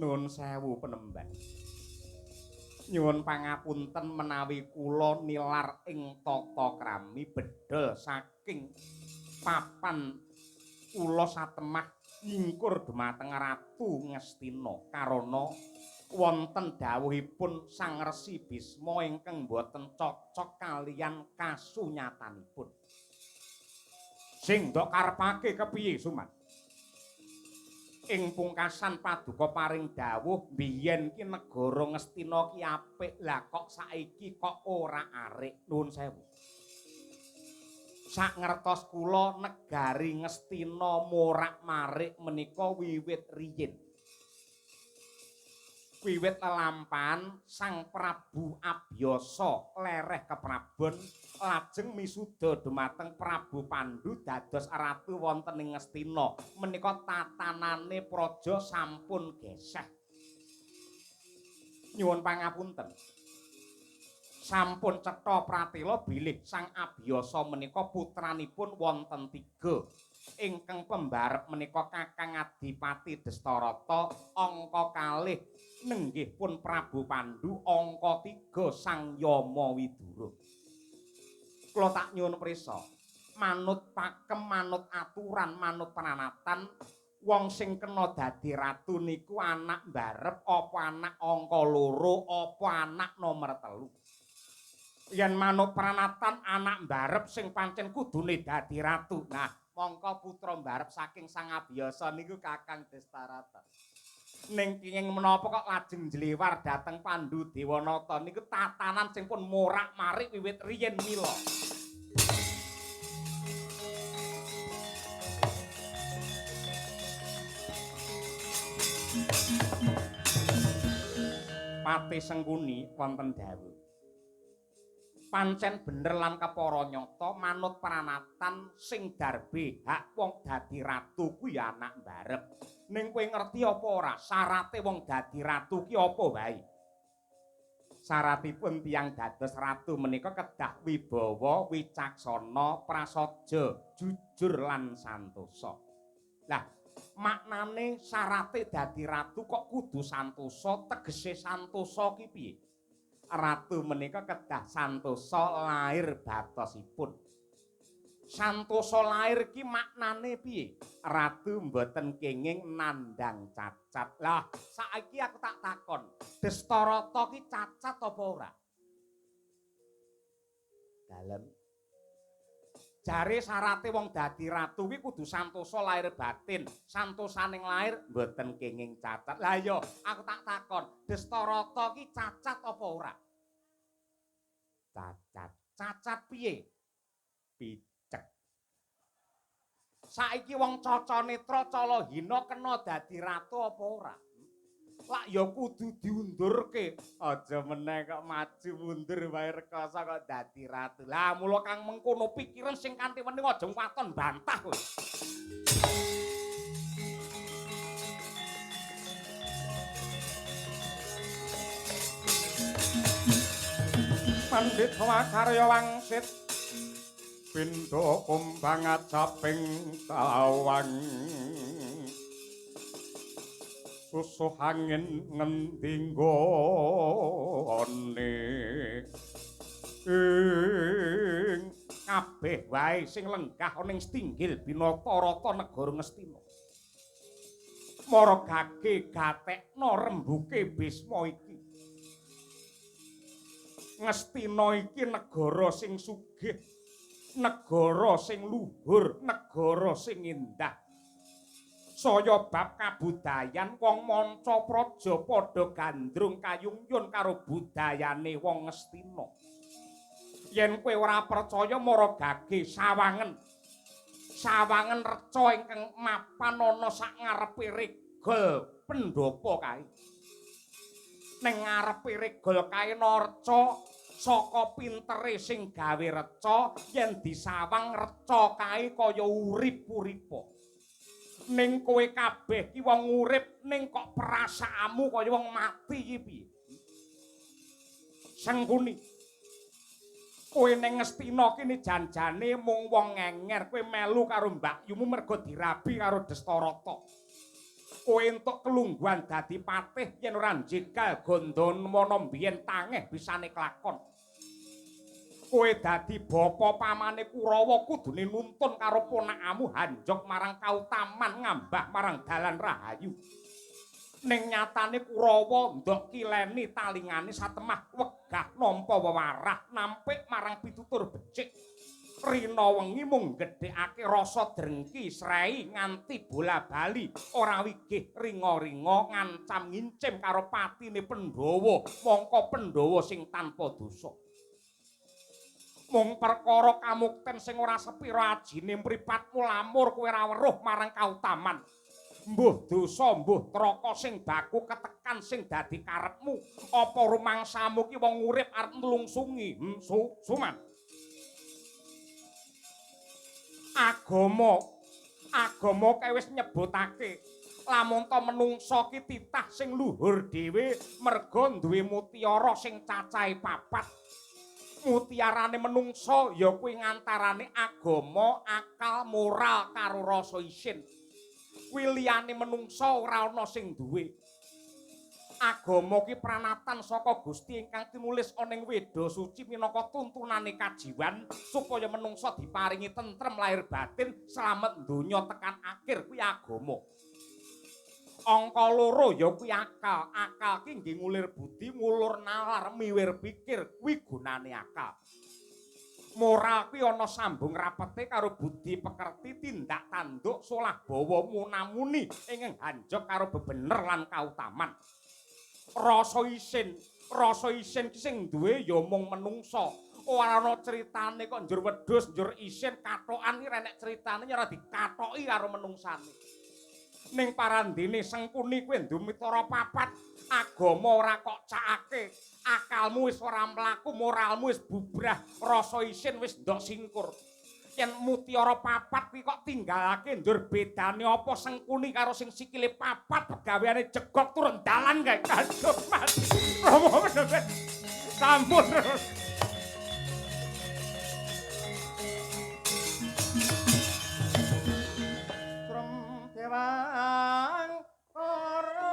Nuwun sewu penemban. Nyuwun pangapunten menawi kula nilar ing tata krami bedhel saking papan kula satemah nyingkur dhumateng Ratu Ngastina karana wonten dawuhipun Sang Resi Bisma ingkang boten cocok kaliyan kasunyatanipun. Sing ndok karepake kepiye Suman? Ing pungkasan paduka paring dawuh biyen ki negara Ngastina ki apik, lah kok saiki kok ora arik. Nuwun sewu. Sak ngertos kula negari Ngastina morak-marik menika wiwit riyin. Wiwit lelampahan Sang Prabu Abyasa lereh keprabon lajeng misuda dumateng Prabu Pandu dados ratu wonten ing Ngastina. Menika tatanane praja sampun geseh. Nyuwun pangapunten. Sampun cetha pratela bilih Sang Abyasa menika putranipun wonten tiga. Ingkang pembarep menika Kakang Adipati Destarata, angka kalih nenggih pun Prabu Pandu, angka 3 Sang Yama Widura. Kula tak nyuwun prisa, manut pakem, manut aturan, manut pranatan, wong sing kena dadi ratu niku anak mbarep apa anak angka 2 apa anak nomor 3. Yen manut pranatan anak mbarep sing pancen kudune dadi ratu. Nah, mongko putra mbarep saking Sang Abyasa niku Kakang Destarata. Ning kenging menapa kok lajeng njlewar dhateng Pandu Dewanata niku tatanan sing pun morak-marik wiwit riyin mila. Pati Sengkuni wonten dawuh. Pancen bener lan kepara nyata manut pranatan sing darbe hak wong dadi ratu kuwi anak mbarep. Ning kowe ngerti apa ora syarate wong dadi ratu ki apa wae? Syaratipun tiyang dados ratu menika kedah wibawa, wicaksana, prasaja, jujur lan santosa. Lah, maknane syarate dadi ratu kok kudu santosa, tegese santosa ki piye? Ratu menika kedah santosa lair batosipun. Santosa lair ki maknane piye? Ratu mboten kenging nandhang cacat. Lah, saiki aku tak takon, Destarata ki cacat apa ora? Dalem. Jare syarate wong dadi ratu kuwi kudu santosa lair batin. Santosaning lair mboten kenging cacat. Lah iya, aku tak takon, Destarata ki cacat apa ora? Cacat. Cacat piye? Picek. Saiki wong caca netra cala hina kena dadi ratu apa ora? Lak ya kudu diundurke. Aja meneh kok maju mundur wae rekoso kok dadi ratu. Lah mula kang mengkono pikiran sing kanthi wening aja waton bantah kowe. Pandhita karya wangsit pindha kumbang acaping tawang. Susuh angin ngendi nggone ing kabeh wae sing lenggah ana ing stinggil binata rata negara Ngastina. Mara gage gatekna rembuke Bisma iki. Ngastina iki negara sing sugih, negara sing luhur, negara sing endah. Saya bab kabudayan wong manca praja padha gandrung kayungyun karo budayane wong Ngastina. Yen kowe ora percaya mara gage sawangen. Sawangen reca ingkang mapan ana sak ngarepe regol pendhapa kae. Ning ngarepe regol kae ana reca Saka pintere sing gawe reca yen disawang reca kae kaya urip-uripa. Ning kowe kabeh ki wong urip ning kok perasaanmu kaya wong mati iki piye? Sengkuni. Kowe ning Ngastina kene janjane mung wong ngenger, kowe melu karo mbakyumu mergo dirabi karo Destarata. Kowe entuk kelungguhan dadi patih yen ora njegal Gandamana mbiyen tangeh bisane klakon. Kowe dadi bapa pamane Kurawa kudune nuntun karo ponakamu hanjok marang kautaman ngambah marang dalan rahayu. Ning nyatane Kurawa ndok kileni talingane satemah wegah nampa wewarah nampik marang pitutur becik. Rina wengi mung gedhekake rasa drengki srei nganti bola-bali ora wigih ringa-ringa ngancam ngincim karo patine Pandhawa, mongko Pandhawa sing tanpa dosa. Mung perkara kamukten sing ora sepira ajine mripatmu lamur kowe ora weruh marang kautaman. Mbuh dosa mbuh traka sing baku ketekan sing dadi karepmu. Apa rumangsamu ki wong urip arep nlungsungi? Suman. Agama agama kae wis nyebutake lamun ta menungsa ki titah sing luhur dhewe merga duwe mutiara sing cacahe papat. Mutiarane menungsa ya kuwi ngantarane agama, akal, moral karo rasa isin. Kuwi liyane menungsa ora ana sing duwe. Agama ki pranatan saka Gusti ingkang tinulis ana ing Weda Suci minangka tuntunane kajiwan supaya menungsa diparingi tentrem lahir batin, slamet donya tekan akhir kuwi agama. Angka loro ya kuwi akal. Akal ki nggih ngulir budi, ngulur nalar, miwir pikir, kuwi gunane akal. Moral kuwi ana sambung rapete karo budi pekerti, tindak tanduk, solah bawa munamuni ingkang hanjok karo bebener lan kautaman. Rasa isin ki sing duwe ya mung menungsa. Ora ana critane kok njur wedhus, njur isin, kathokan ki renek critane ya ora dikathoki karo menungsane. Ning parandene Sengkuni kuwi ndumitara papat, agama ora kok cakake, akalmu wis ora mlaku, moralmu wis bubrah, rasa isin wis ndok singkur. Yen mutiara papat kuwi kok tinggalake njur bedane apa Sengkuni karo sing sikile papat pegaweane jegok turun dalan kae. Aduh Mas. Romo bener. Sampun. Srem dewang para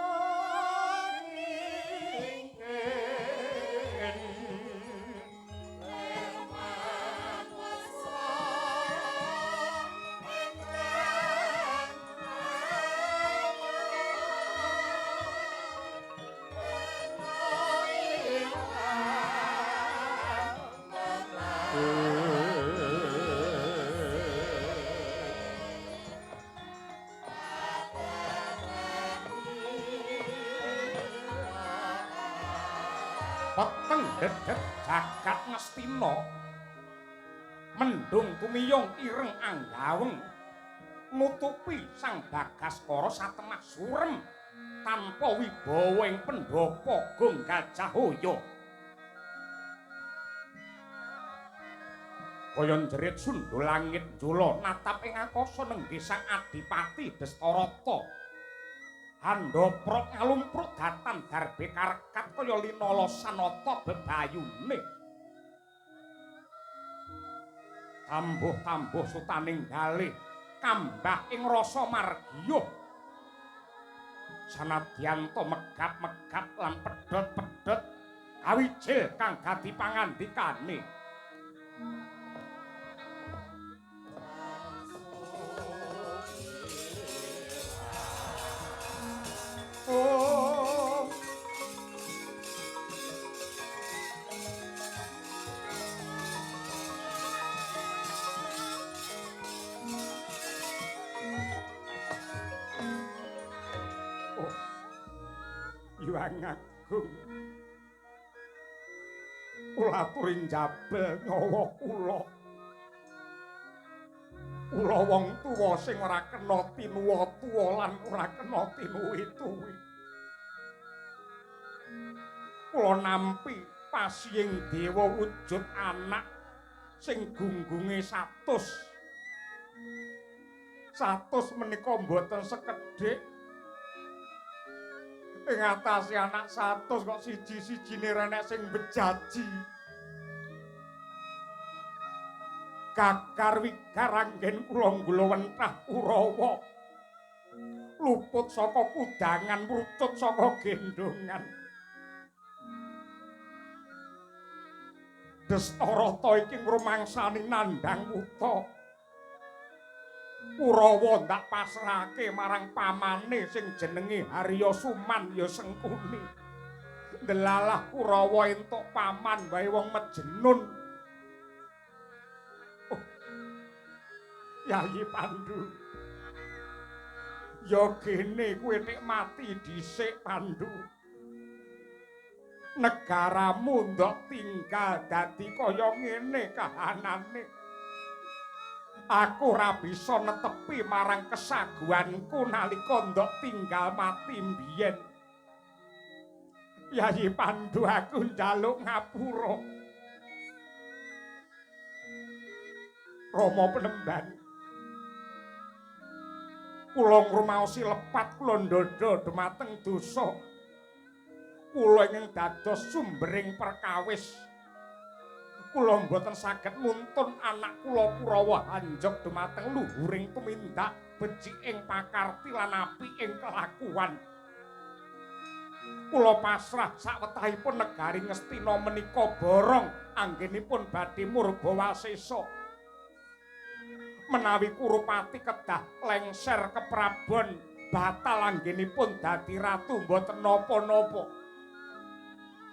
Peteng dedet jagat Ngastina, mendung tumiyung ireng anggaweng nutupi Sang Bagaskara satemah surem tanpa wibawa ing pendhapa Gong Gajahaya. Kaya njerit sundul langit njula natap ing angkasa nenggih Sang Adipati Destarata. Handoprok ngalumpruk datan darbe karekat kaya linala sanata bebayune. Tambuh-tambuh sutaning galih kambah ing rasa margiyuh. Sanadyan to megap-megap lan pedhot-pedhot kawijil kang dadi pangandikane. Oh. Oh. Hyang Agung. Kula aturi njabel nyawa kula. Kula wong tuwa sing ora kena tinuwa-tuwa lan ora kena tinuwi-tuwi. Kula nampi Pasiying dewa wujud anak sing gunggunge 100. 100 menika mboten sekedhik. Ing atase anak 100 kok siji-sijine renek sing bejaji. Gagar wigar anggen kula nggulawentah Kurawa. Luput saka kudangan, mrucut saka gendongan. Destarata iki ngrumangsani nandhang wuta. Kurawa ndak pasrahake marang pamane sing jenenge Harya Suman ya Sengkuni. Delalah Kurawa entuk paman wae wong mejenun. Oh. Yayi Pandu. Ya gene kowe nek mati dhisik Pandu. Negaramu ndok tinggal dadi kaya ngene kahanane. Aku ora bisa netepi marang kesaguanku nalika ndok tinggal mati mbiyen. Yayi Pandu aku njaluk ngapura. Rama Penemban. Kula ngrumaosi lepat kula ndhodha dumateng dosa. Kula ingkang dados sumbering perkawis. Kula mboten saged nuntun anak kula Kurawa hanjog dumateng luhuring tumindak beciking pakarti lan apiking kelakuan. Kula pasrah sawetahipun negari Ngastina menika borong anggenipun badhe murba wasesa. Menawi Kurupati kedah lengser keprabon batal anggenipun dadi ratu mboten napa-napa.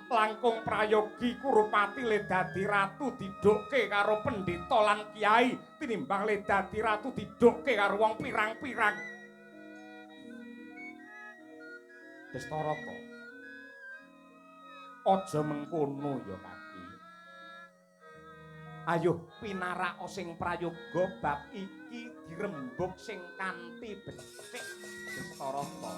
Langkung prayogi Kurupati le dadi ratu didokke karo pendhita lan kiai tinimbang le dadi ratu didokke karo wong pirang-pirang. Destarata, aja mengkono ya kaki. Ayo pinaraka sing prayoga bab iki dirembug sing kanthi becik. Destarata.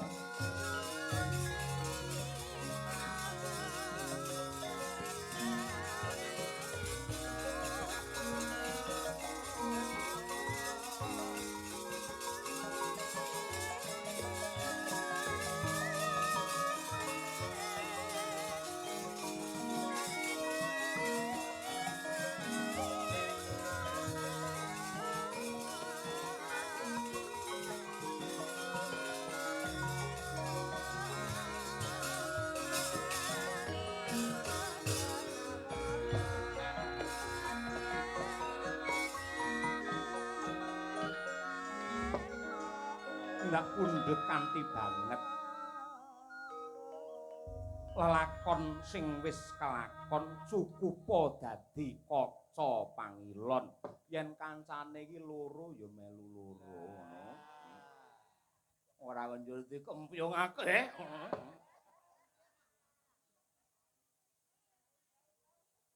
Ndak pundhut kanthi banget. Lelakon sing wis kelakon cukupa dadi kaca pangilon. Yen kancane iki loro ya melu loro ngono. Ora njur dikempyungake.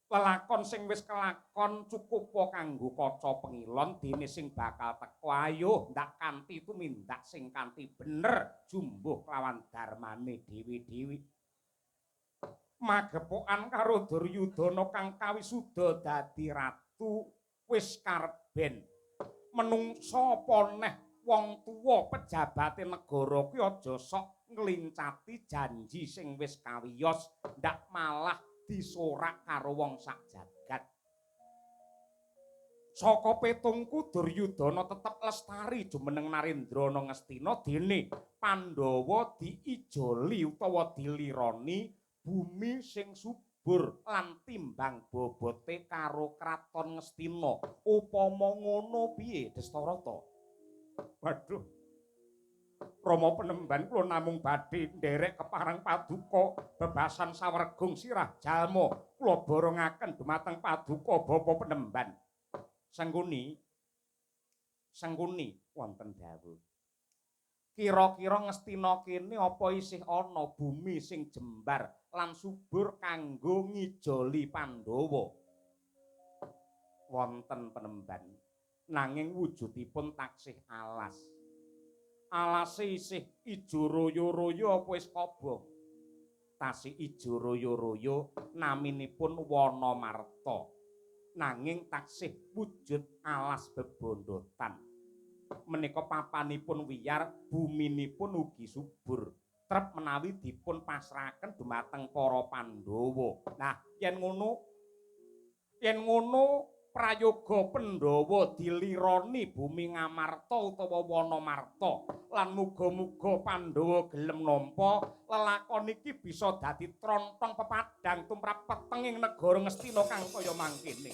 Lelakon sing wis kelakon cukupa kanggo kaca pengilon dene sing bakal teko ayo ndak kanthi tumindak sing kanthi bener jumbuh kelawan darmane dewi-dewi. Magepokan karo Duryudana kang kawisuda dadi ratu wis karben. Menungsa apa neh wong tuwa pejabate negara kuwi aja sok nglincati janji sing wis kawiyos ndak malah disorak karo wong sak jagat. Saka petungku Duryudana tetep lestari jumeneng Narendrana Ngastina dene Pandhawa diijoli utawa dilironi bumi sing subur lan timbang bobote karo kraton Ngastina. Upama ngono piye Destarata? Waduh. Rama Penemban kula namung badhe nderek kepareng paduka bebasan sawergung sirah jalma kula borongaken dumateng paduka Bapa Penemban. Sengkuni, Sengkuni wonten dawuh. Kira-kira Ngastina kene apa isih ana bumi sing jembar lan subur kanggo ngijoli Pandhawa? Wonten Penemban, nanging wujudipun taksih alas. Alase isih ijo royo-royo apa wis kobong? Tasih ijo royo-royo naminipun Wanamarta. Nanging taksih wujud alas bebondotan. Menika papanipun wiyar, buminipun ugi subur. Trep menawi dipun pasrahaken dumateng para Pandhawa. Nah, yen ngono prayoga Pandhawa dilironi bumi Ngamarta utawa Wanamarta lan muga-muga Pandhawa gelem nampa lelakon iki bisa dadi trontong pepadhang tumrap petenging negara Ngastina kang kaya mangkene.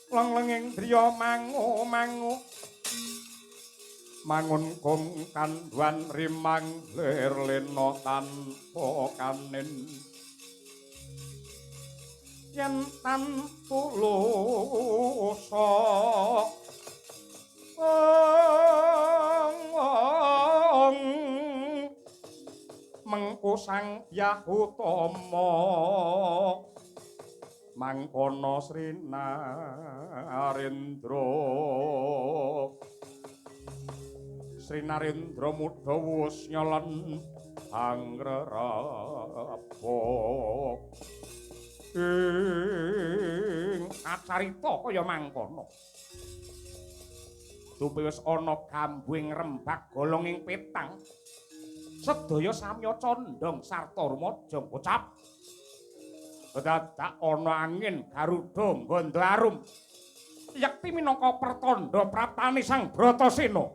Lenglenging driya mangu-mangu mangun kung kandhuan rimang lir lena tanpa kanin yen tan tulusa mengko Sang Hyang Utama mangkono Sri Narendra Sri Narendra mudha wus nyolon angrerapa ing acarita kaya mangkono. Dupe wis ana gambuing rembag golong ing petang. Sedaya samya condhong sarta rumaja kocap. Dadak ana angin garuda nggandha arum. Yekti minangka pertandha praptane Sang Bratasena.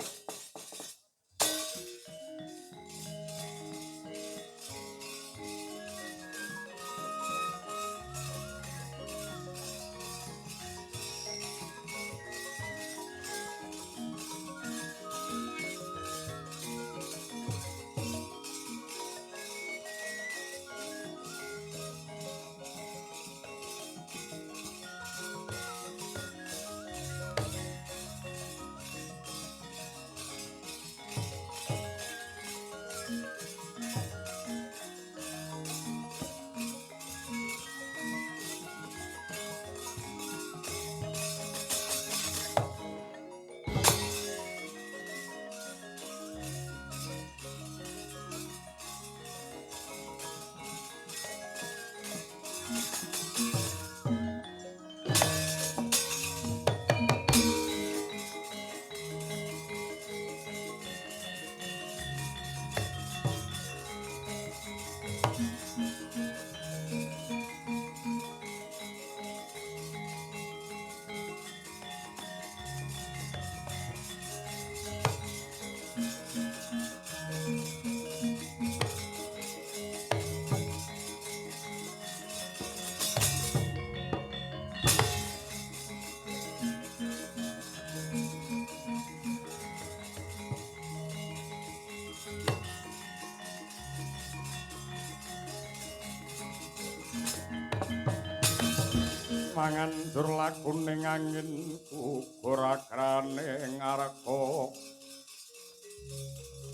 Mangan njur lakune angin gugur akrane ngareka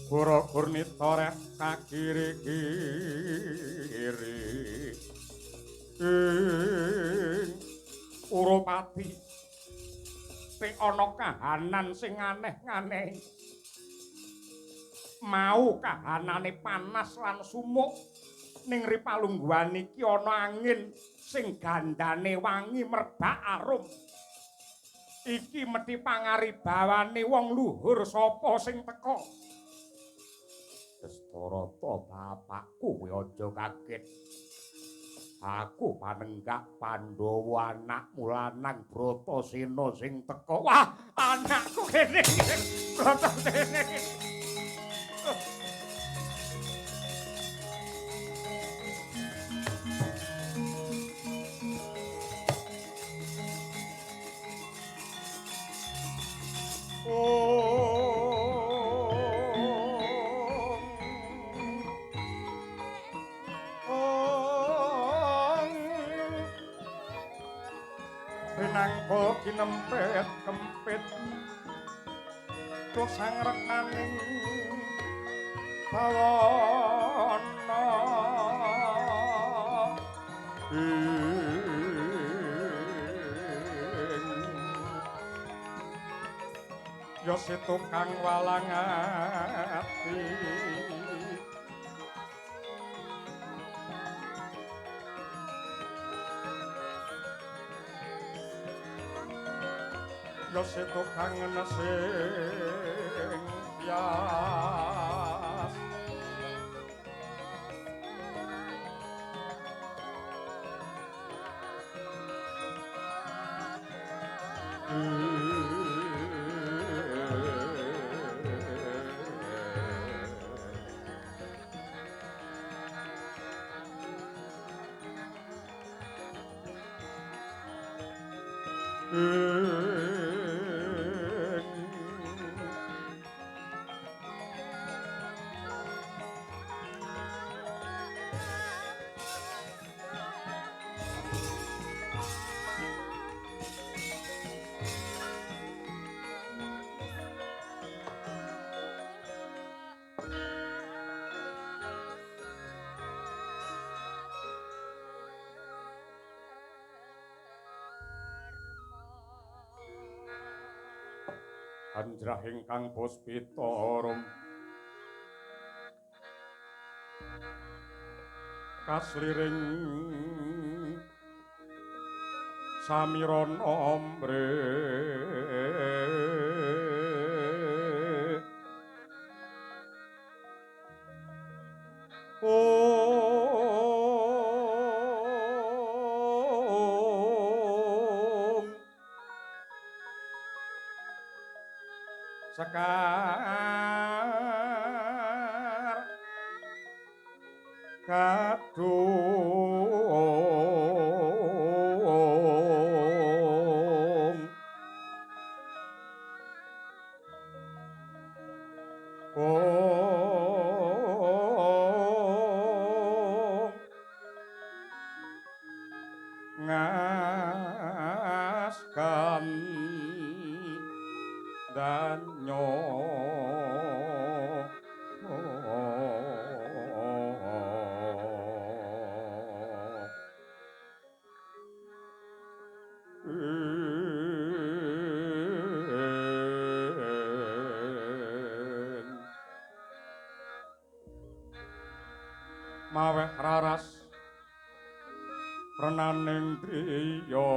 gura gurnita reh kakiri kiri ing Urupati sing ana kahanan sing aneh-aneh mau kahanane panas lan sumuk ning ripalungguhan iki ana angin sing gandane wangi merbak arum. Iki mesti pangaribawane wong luhur sapa sing teka. Dastarata bapakku kowe aja kaget. Aku panenggak Pandhawa anakmu lanang Bratasena sing teka. Wah, anakku kene. Bratasena. Rinangka kinempet kempit tuh sang rekaning bawana ya si tukang walang ati Ya seto kangen sing bias. Anjrah ingkang puspita rum kasliring samiron ombre Sekar kadung ong ngaskan danyo. Maweh raras renaning driya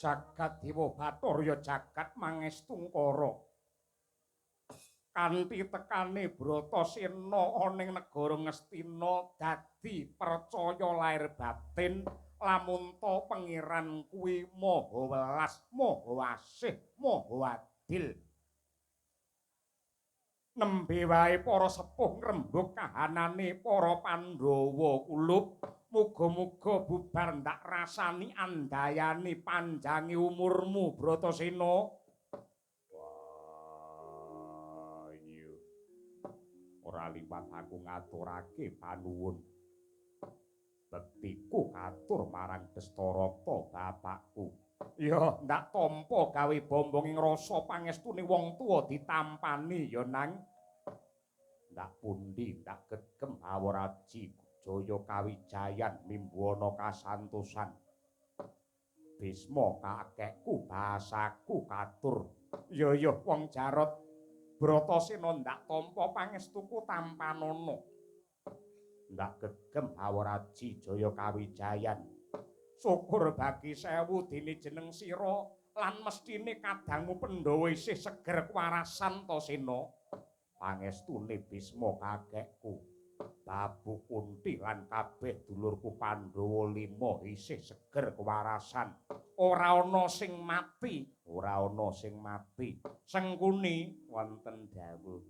Jagat Dewa Bathara jagat Mangestungkara. Kanthi tekane Bratasena ana ing negara Ngastina dadi percaya lair batin lamun ta pangeran kuwi maha welas, maha asih, maha adil. Nembe wae para sepuh ngrembug kahanane para Pandhawa kulup. Muga-muga bubar ndak rasani andayani panjangi umurmu Bratasena. Wah iya. Ora liwat aku ngaturake panuwun. Bektiku katur marang Dastarata bapakku. Ya ndak tampa gawe bombong ing rasa pangestune wong tuwa ditampani ya nang. Ndak pundi ndak gegem awaraji Jaya kawijayan mimbuana kasantosan. Bisma kakekku bahasaku katur. Ya ya wong Jarot Bratasena ndak tampa pangestuku tampanana. Ndak gegem awaraji Jaya kawijayan. Syukur bagi sewu dene jeneng sira lan mesthine kadangmu Pandhawa isih seger kewarasan ta Sena. Pangestune Bisma kakekku. Babu Kunti lan kabeh dulurku Pandhawa 5 isih seger kewarasan. Ora ana sing mati, ora ana sing mati. Sengkuni wonten dawuh.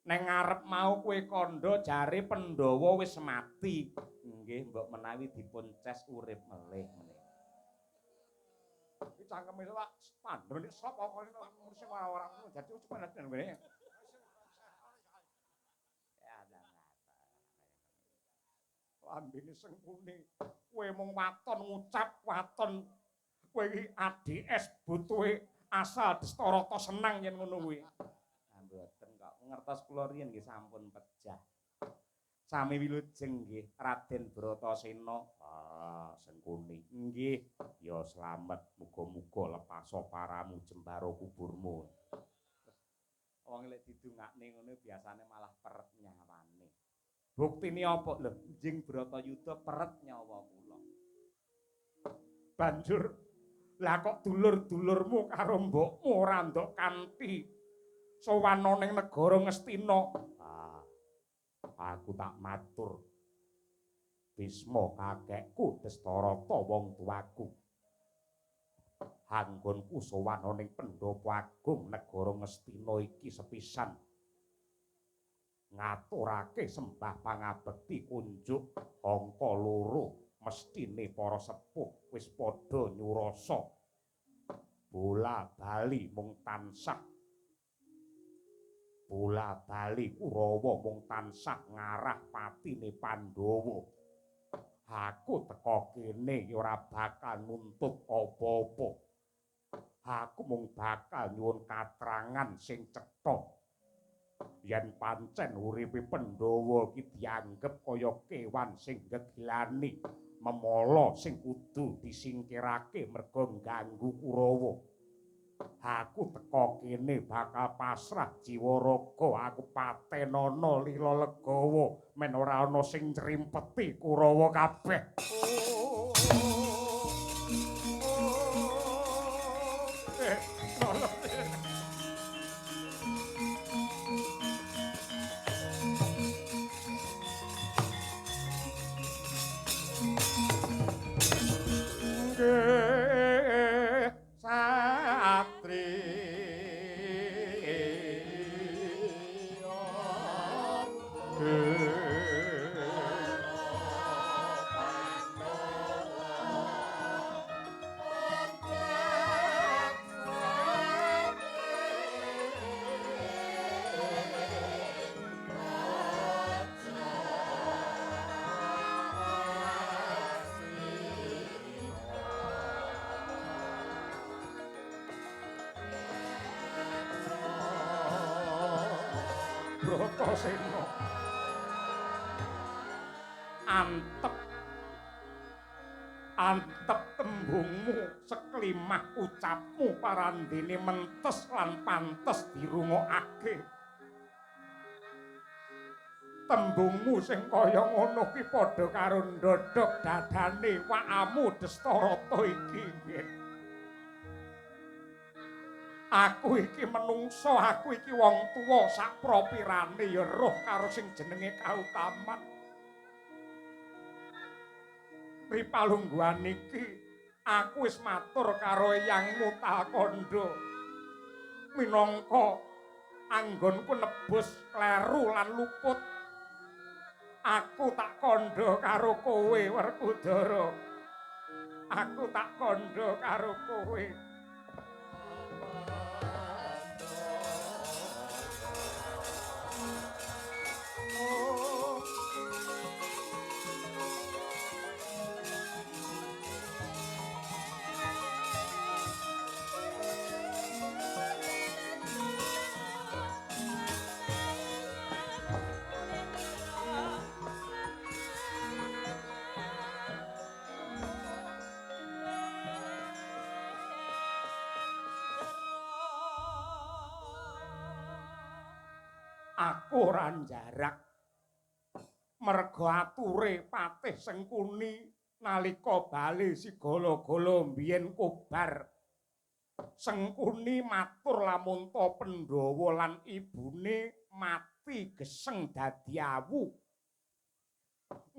Neng ngarep mau kowe kandha jare Pandhawa wis mati. Nggih. Nggih, mbok menawi dipun ces urip melih menika. Iki cangkeme lak pandhe nek sapa kok sing ora-ora dadi cuma ngene. Ya lah. Lambene Sengkuni, kowe mung waton ngucap waton. Kowe iki ADS butuhe asal Destarata senang yen ngono kuwi. Ah mboten kok, ngertos kula riyen nggih sampun pejah. Sami wilujeng nggih Raden Bratasena. Ah, Sengkuni. Nggih, ya slamet, muga-muga lepaso paramu jembara kuburmu. Wong lek didongakne ngono biasane malah peret nyawane. Buktine apa lho? Njing Bratayuda peret nyawa kula. Banjur lah kok dulur-dulurmu karo mbokmu ora ndok kanthi sowan ning negara Ngastina. Ah, aku tak matur. Bisma kakekku Destarata wong tuaku. Anggonku sowan ning Pendhapa Agung negara Ngastina iki sepisan. Ngaturake sembah pangabekti kunjuk angka 2 mestine para sepuh wis padha nyurasa. Bola bali mung tansah bola bali Kurawa mung tansah ngarah patine Pandhawa. Aku teka kene ora bakal nuntut apa-apa. Aku mung bakal nyuwun katrangan sing cetha. Yen pancen uripe Pandhawa iki dianggep kaya kewan sing gegilani, memala sing kudu disingkirake merga ngganggu Kurawa. Aku teka kene bakal pasrah jiwa raga, aku patenana lila legawa men ora ana sing nrimpeti Kurawa kabeh. Bratasena antep antep tembungmu seklimah ucapmu parandene mentes lan pantes dirungokake. Tembungmu sing kaya ngono ki padha karo ndodhok dadane wakamu Destarata iki nggih. Aku iki menungso, aku iki wong tuwa sak propirane ya roh karo sing jenenge kautaman. Ripalungguhan iki aku wis matur karo Eyangmu Talkandha. Minangka anggonku nebus kleru lan luput. Aku tak kandha karo kowe Werkudara. Aku tak kandha karo kowe. Aku ora njarak merga ature Patih Sengkuni nalika bali Sigala-gala mbiyen kobar. Sengkuni matur lamunta Pandhawa lan ibune mati geseng dadi awu.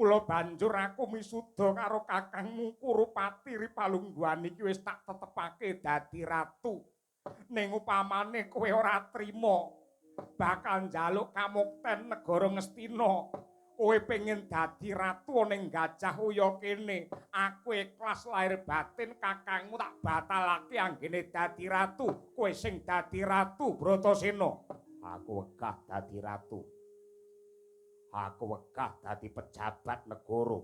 Mula banjur aku misuda karo kakangmu Kurupati ripalungguhan iki wis tak tetepake dadi ratu. Ning upamane kowe ora trima bakal njaluk kamukten negara Ngastina. Kowe pengin dadi ratu ning Gajah Uya kene. Aku ikhlas lahir batin kakangmu tak batalake anggene dadi ratu. Kowe sing dadi ratu Bratasena. Aku wegah dadi ratu. Aku wegah dadi pejabat negara.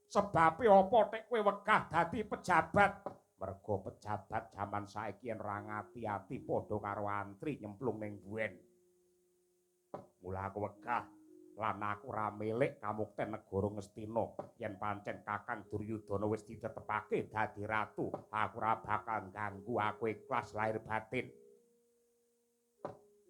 Sebabe apa tek kowe wegah dadi pejabat? Mergo pejabat jaman saiki yen ora ngati-ati padha karo antri nyemplung ning buwen. Mula aku wegah lan aku ora milik kamukten negara Ngastina. Yen pancen Kakang Duryudana wis ditetepake dadi ratu, aku ora bakal ganggu, aku ikhlas lahir batin.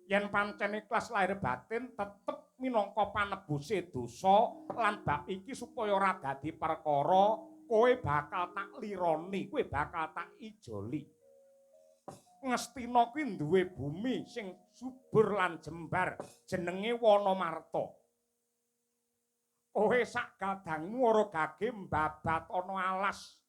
Yen pancen ikhlas lahir batin tetep minangka panebuse dosa lan bab iki supaya ora dadi perkara, kowe bakal tak lironi, kowe bakal tak ijoli. Ngastina kuwi duwe bumi sing subur lan jembar, jenenge Wanamarta. Kowe sak gadangmu ora gage mbabat ana alas.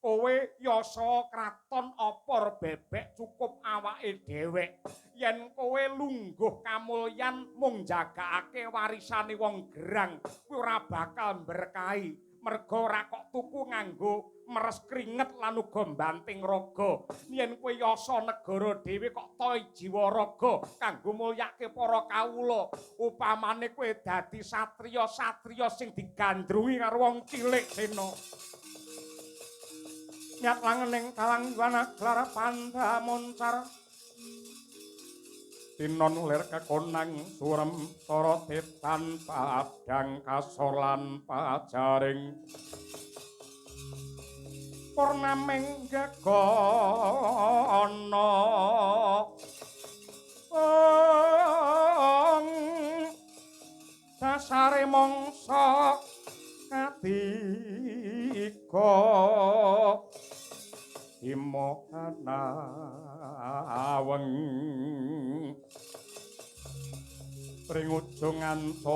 Kowe yasa kraton opor bebek cukup awake dhewek. Yen kowe lungguh kamulyan mung jagakake warisane wong gerang, kuwi ora bakal mberkahi. Merga ora kok tuku nganggo meres kringet lan uga mbanting raga. Yen kowe yasa negara dhewe kok toy jiwa raga kanggo mulyake para kawula. Upamane kowe dadi satriya-satriya sing digandrungi karo wong cilik Sena. Nyat langening kalang yuwana glar panda moncar. Tinon lir kekonang surem sorote tanpa padang kasor lan pajaring. Purnaming gegana ong dasare mangsa katiga himokanaweng ring ujung ancala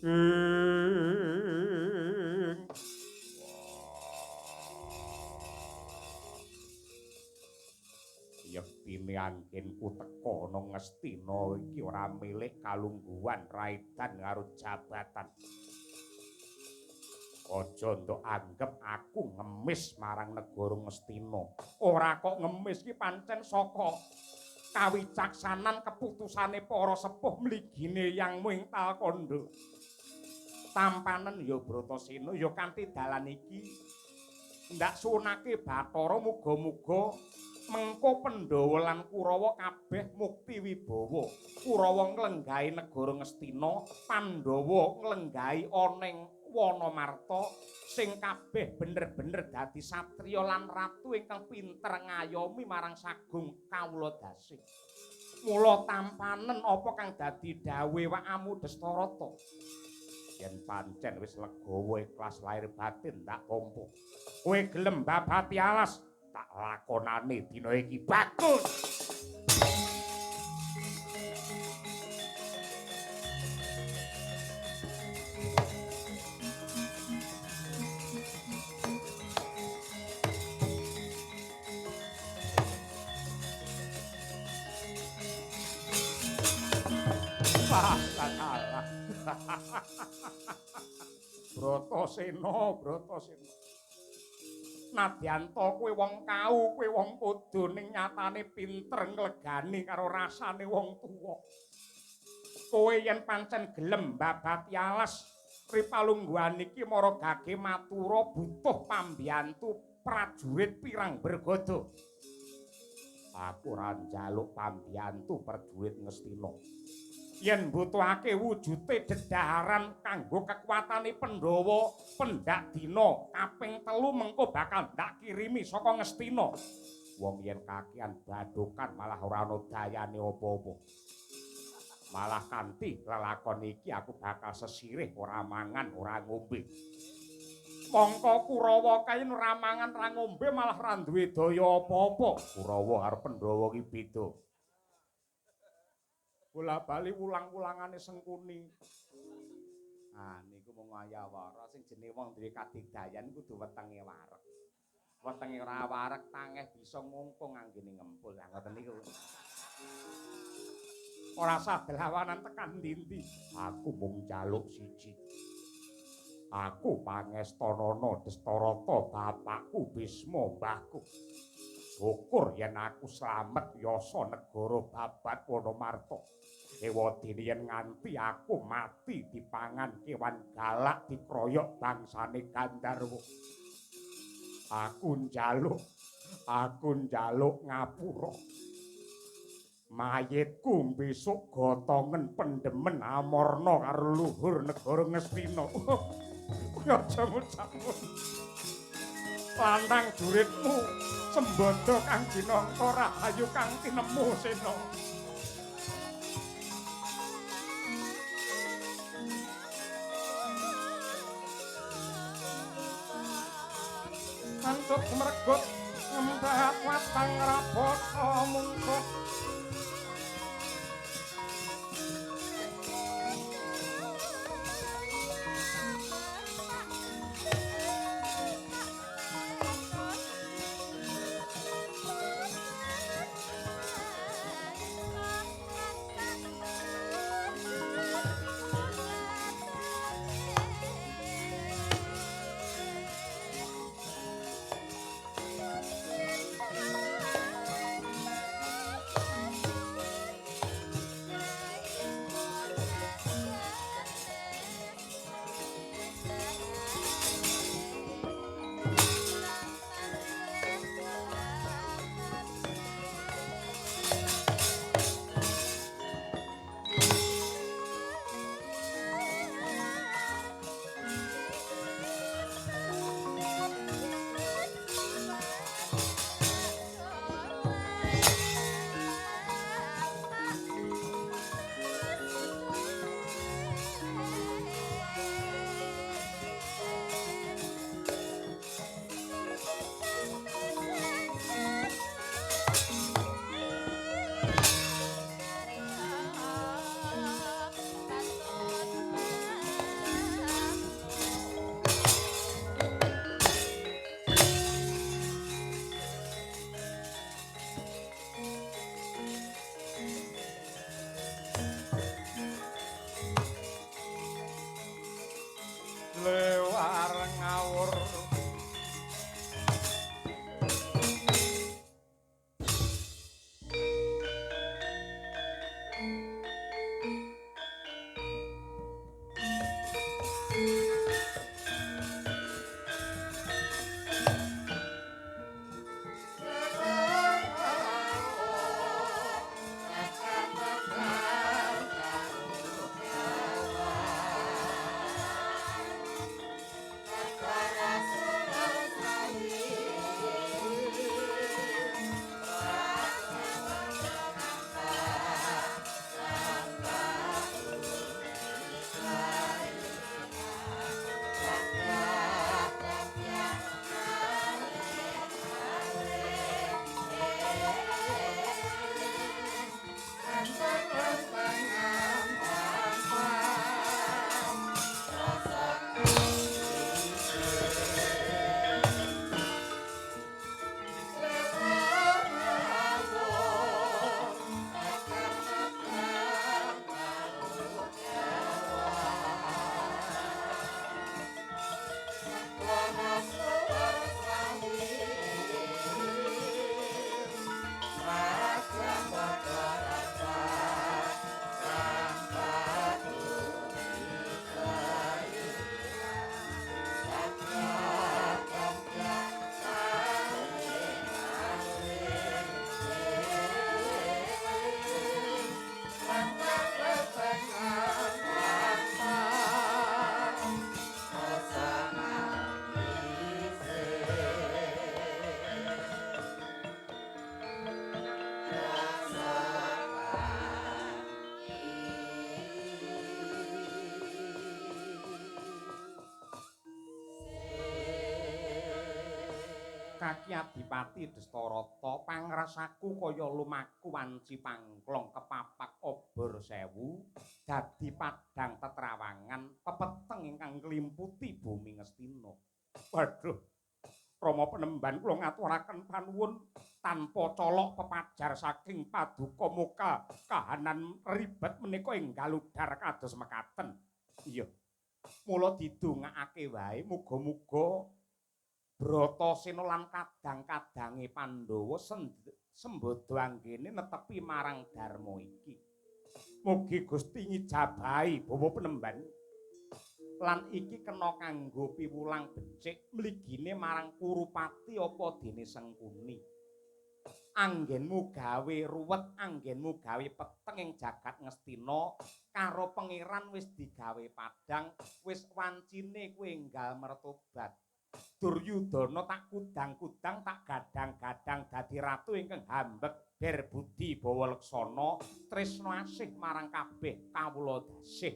ing yektine anggenku teka ana Ngastina iki ora milik kalungguhan raidan karo jabatan. Aja ndok anggep aku ngemis marang negara Ngastina. Ora kok ngemis iki pancen saka kawicaksanan keputusane para sepuh mligine yangmu ing Talkandha. Tampanen ya Bratasena ya kanthi dalan iki ndak sunake Bathara muga-muga mengko Pandhawa lan Kurawa kabeh mukti wibawa. Kurawa nglenggahi negara Ngastina, Pandhawa nglenggahi ana ing Wanamarta sing kabeh bener-bener dadi satriya lan ratu ingkang pinter ngayomi marang sagung kawula dasih. Mula tampanen apa kang dadi dawuhe wakamu Dastarata. Yen pancen wis legawa ikhlas lahir batin tak tampa. Kowe gelem babati alas tak lakonane dina iki. Bagus. Bratasena, Bratasena. Nadyan to kowe wong kau, kowe wong kudu ning nyatane pinter nglegani karo rasane wong tuwa. Kowe yen pancen gelem babati alas ripalungguhan iki mara gage matura butuh pambiyantu prajurit pirang bergodo. Aku ora njaluk pambiyantu prajurit Ngastina. Yen mbutuhake wujude dedaharan kanggo kekuatane Pandhawa pendak dina kaping 3 mengko bakal ndak kirimi saka Ngastina. Wong yen kakean badokan malah ora ana dayane apa-apa. Malah kanthi lelakon iki aku bakal sesirih ora mangan ora ngombe. Mongko Kurawa kae ora mangan ora ngombe malah ora duwe daya apa-apa. Kurawa karo Pandhawa ki beda. Bola-bali ulang-ulangane Sengkuni. Ah niku mung ayawara sing jenenge wong duwe kadigdayan kudu wetenge wareg. Wetenge ora wareg tangeh bisa ngungkung anggene ngempul. Lah ngoten niku. Ora sah delawanan tekan ndi-ndi. Aku mung njaluk siji. Aku pangestanana Destarata bapakku Bisma mbahku. Syukur yen aku slamet yasa negara babat Wanamarta. Ewadene yen nganti aku mati dipangan kewan galak dikroyok bangsane Gandharwa. Aku njaluk ngapura. Mayitku besok gotongen pendemen amarna karo luhur negara Ngastina. Aja ngucapmu. Lantang juritmu sembada kang jinangka rahayu kang tinemu sena. Kantuk sumregut ngembat watang rabata mungsuh. Kaki Adipati Destarata pangrasaku kaya lumaku wanci pangklong kepapak obor sewu dadi padhang tetrawangan pepeteng ingkang nglimputi bumi Ngastina. Waduh, Rama Penemban kula ngaturaken panuwun tanpa colok pepajar saking paduka muka kahanan ribet menika enggal udar kados mekaten. Iya. Mula didongakake wae muga-muga Bratasena lan kadang-kadange Pandhawa sembada anggene netepi marang dharma iki. Mugi Gusti ngijabahi Bawa Penemban. Lan iki kena kanggo piwulang becik mligine marang Kurupati apa dene Sengkuni. Anggenmu gawe ruwet, anggenmu gawe peteng ing jagat Ngastina karo pangeran wis digawe padhang, wis wancine kowe enggal mertobat. Duryudana tak kudang-kudang tak gadang-gadang dadi ratu ingkang hambek ber budi bawa leksana tresna asih marang kabeh kawula dasih.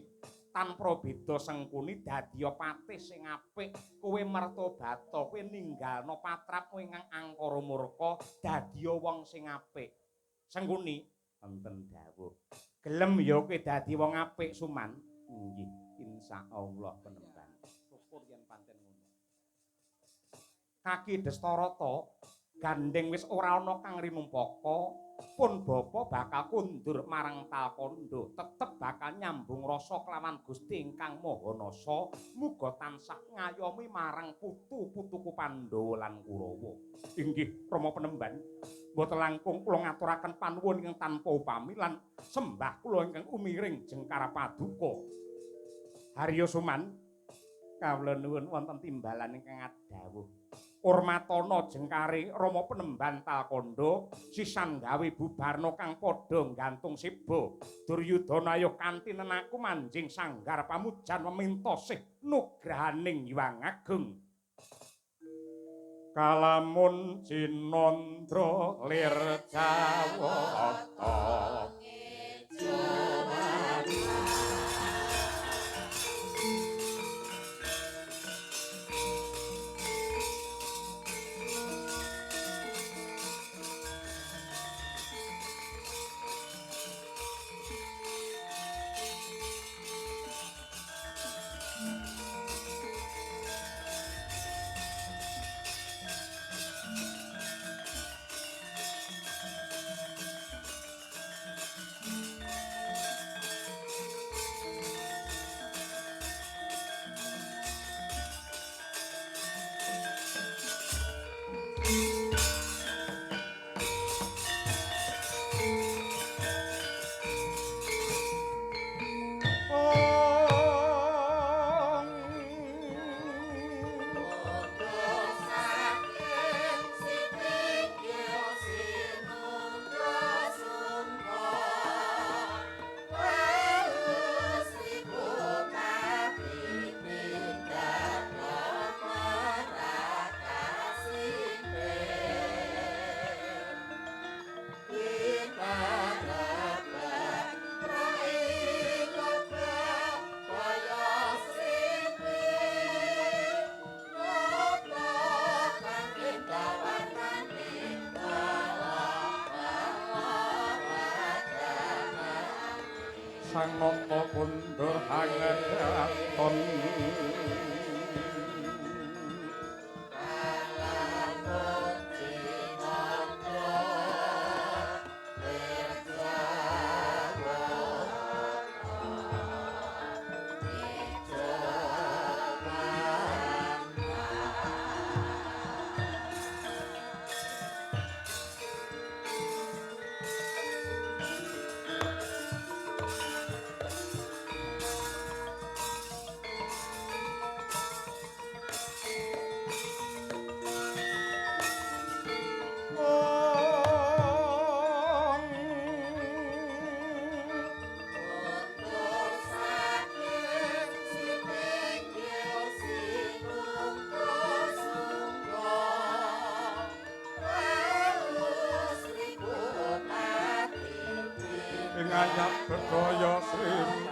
Tanpa beda Sengkuni dadiya patih sing apik, kowe mertobata, kowe ninggalno patrapmu ingkang angkara murka, dadiya wong sing apik. Sengkuni wonten dawuh. Gelem ya kowe dadi wong apik Suman? Nggih, insyaallah Penemban. Syukur yen pancen ngono. Kaki Destarata gandeng wis ora ana kang rinumpaka, pun bapa bakal kundur marang Talkandha, tetep bakal nyambung rasa kelawan Gusti ingkang Maha Nasa, muga tansah ngayomi marang putu-putuku Pandhawa lan Kurawa. Inggih Rama Penemban, mboten langkung kula ngaturaken panuwun ingkang tanpa upami lan sembah kula ingkang umiring jengkara paduka. Harya Suman, kawula nuwun wonten timbalan ingkang adhawuh. Urmatana jengkare Rama Penemban Talkandha sisan gawe bubarna kang padha nggantung seba. Duryudana ayo kanthi nenaku manjing sanggar pamujan meminta sih nugrahaning Hyang Agung. Kalamun Cinandra lir Jawata Sang Nata kundur hangedaton ing ayat bedaya sri.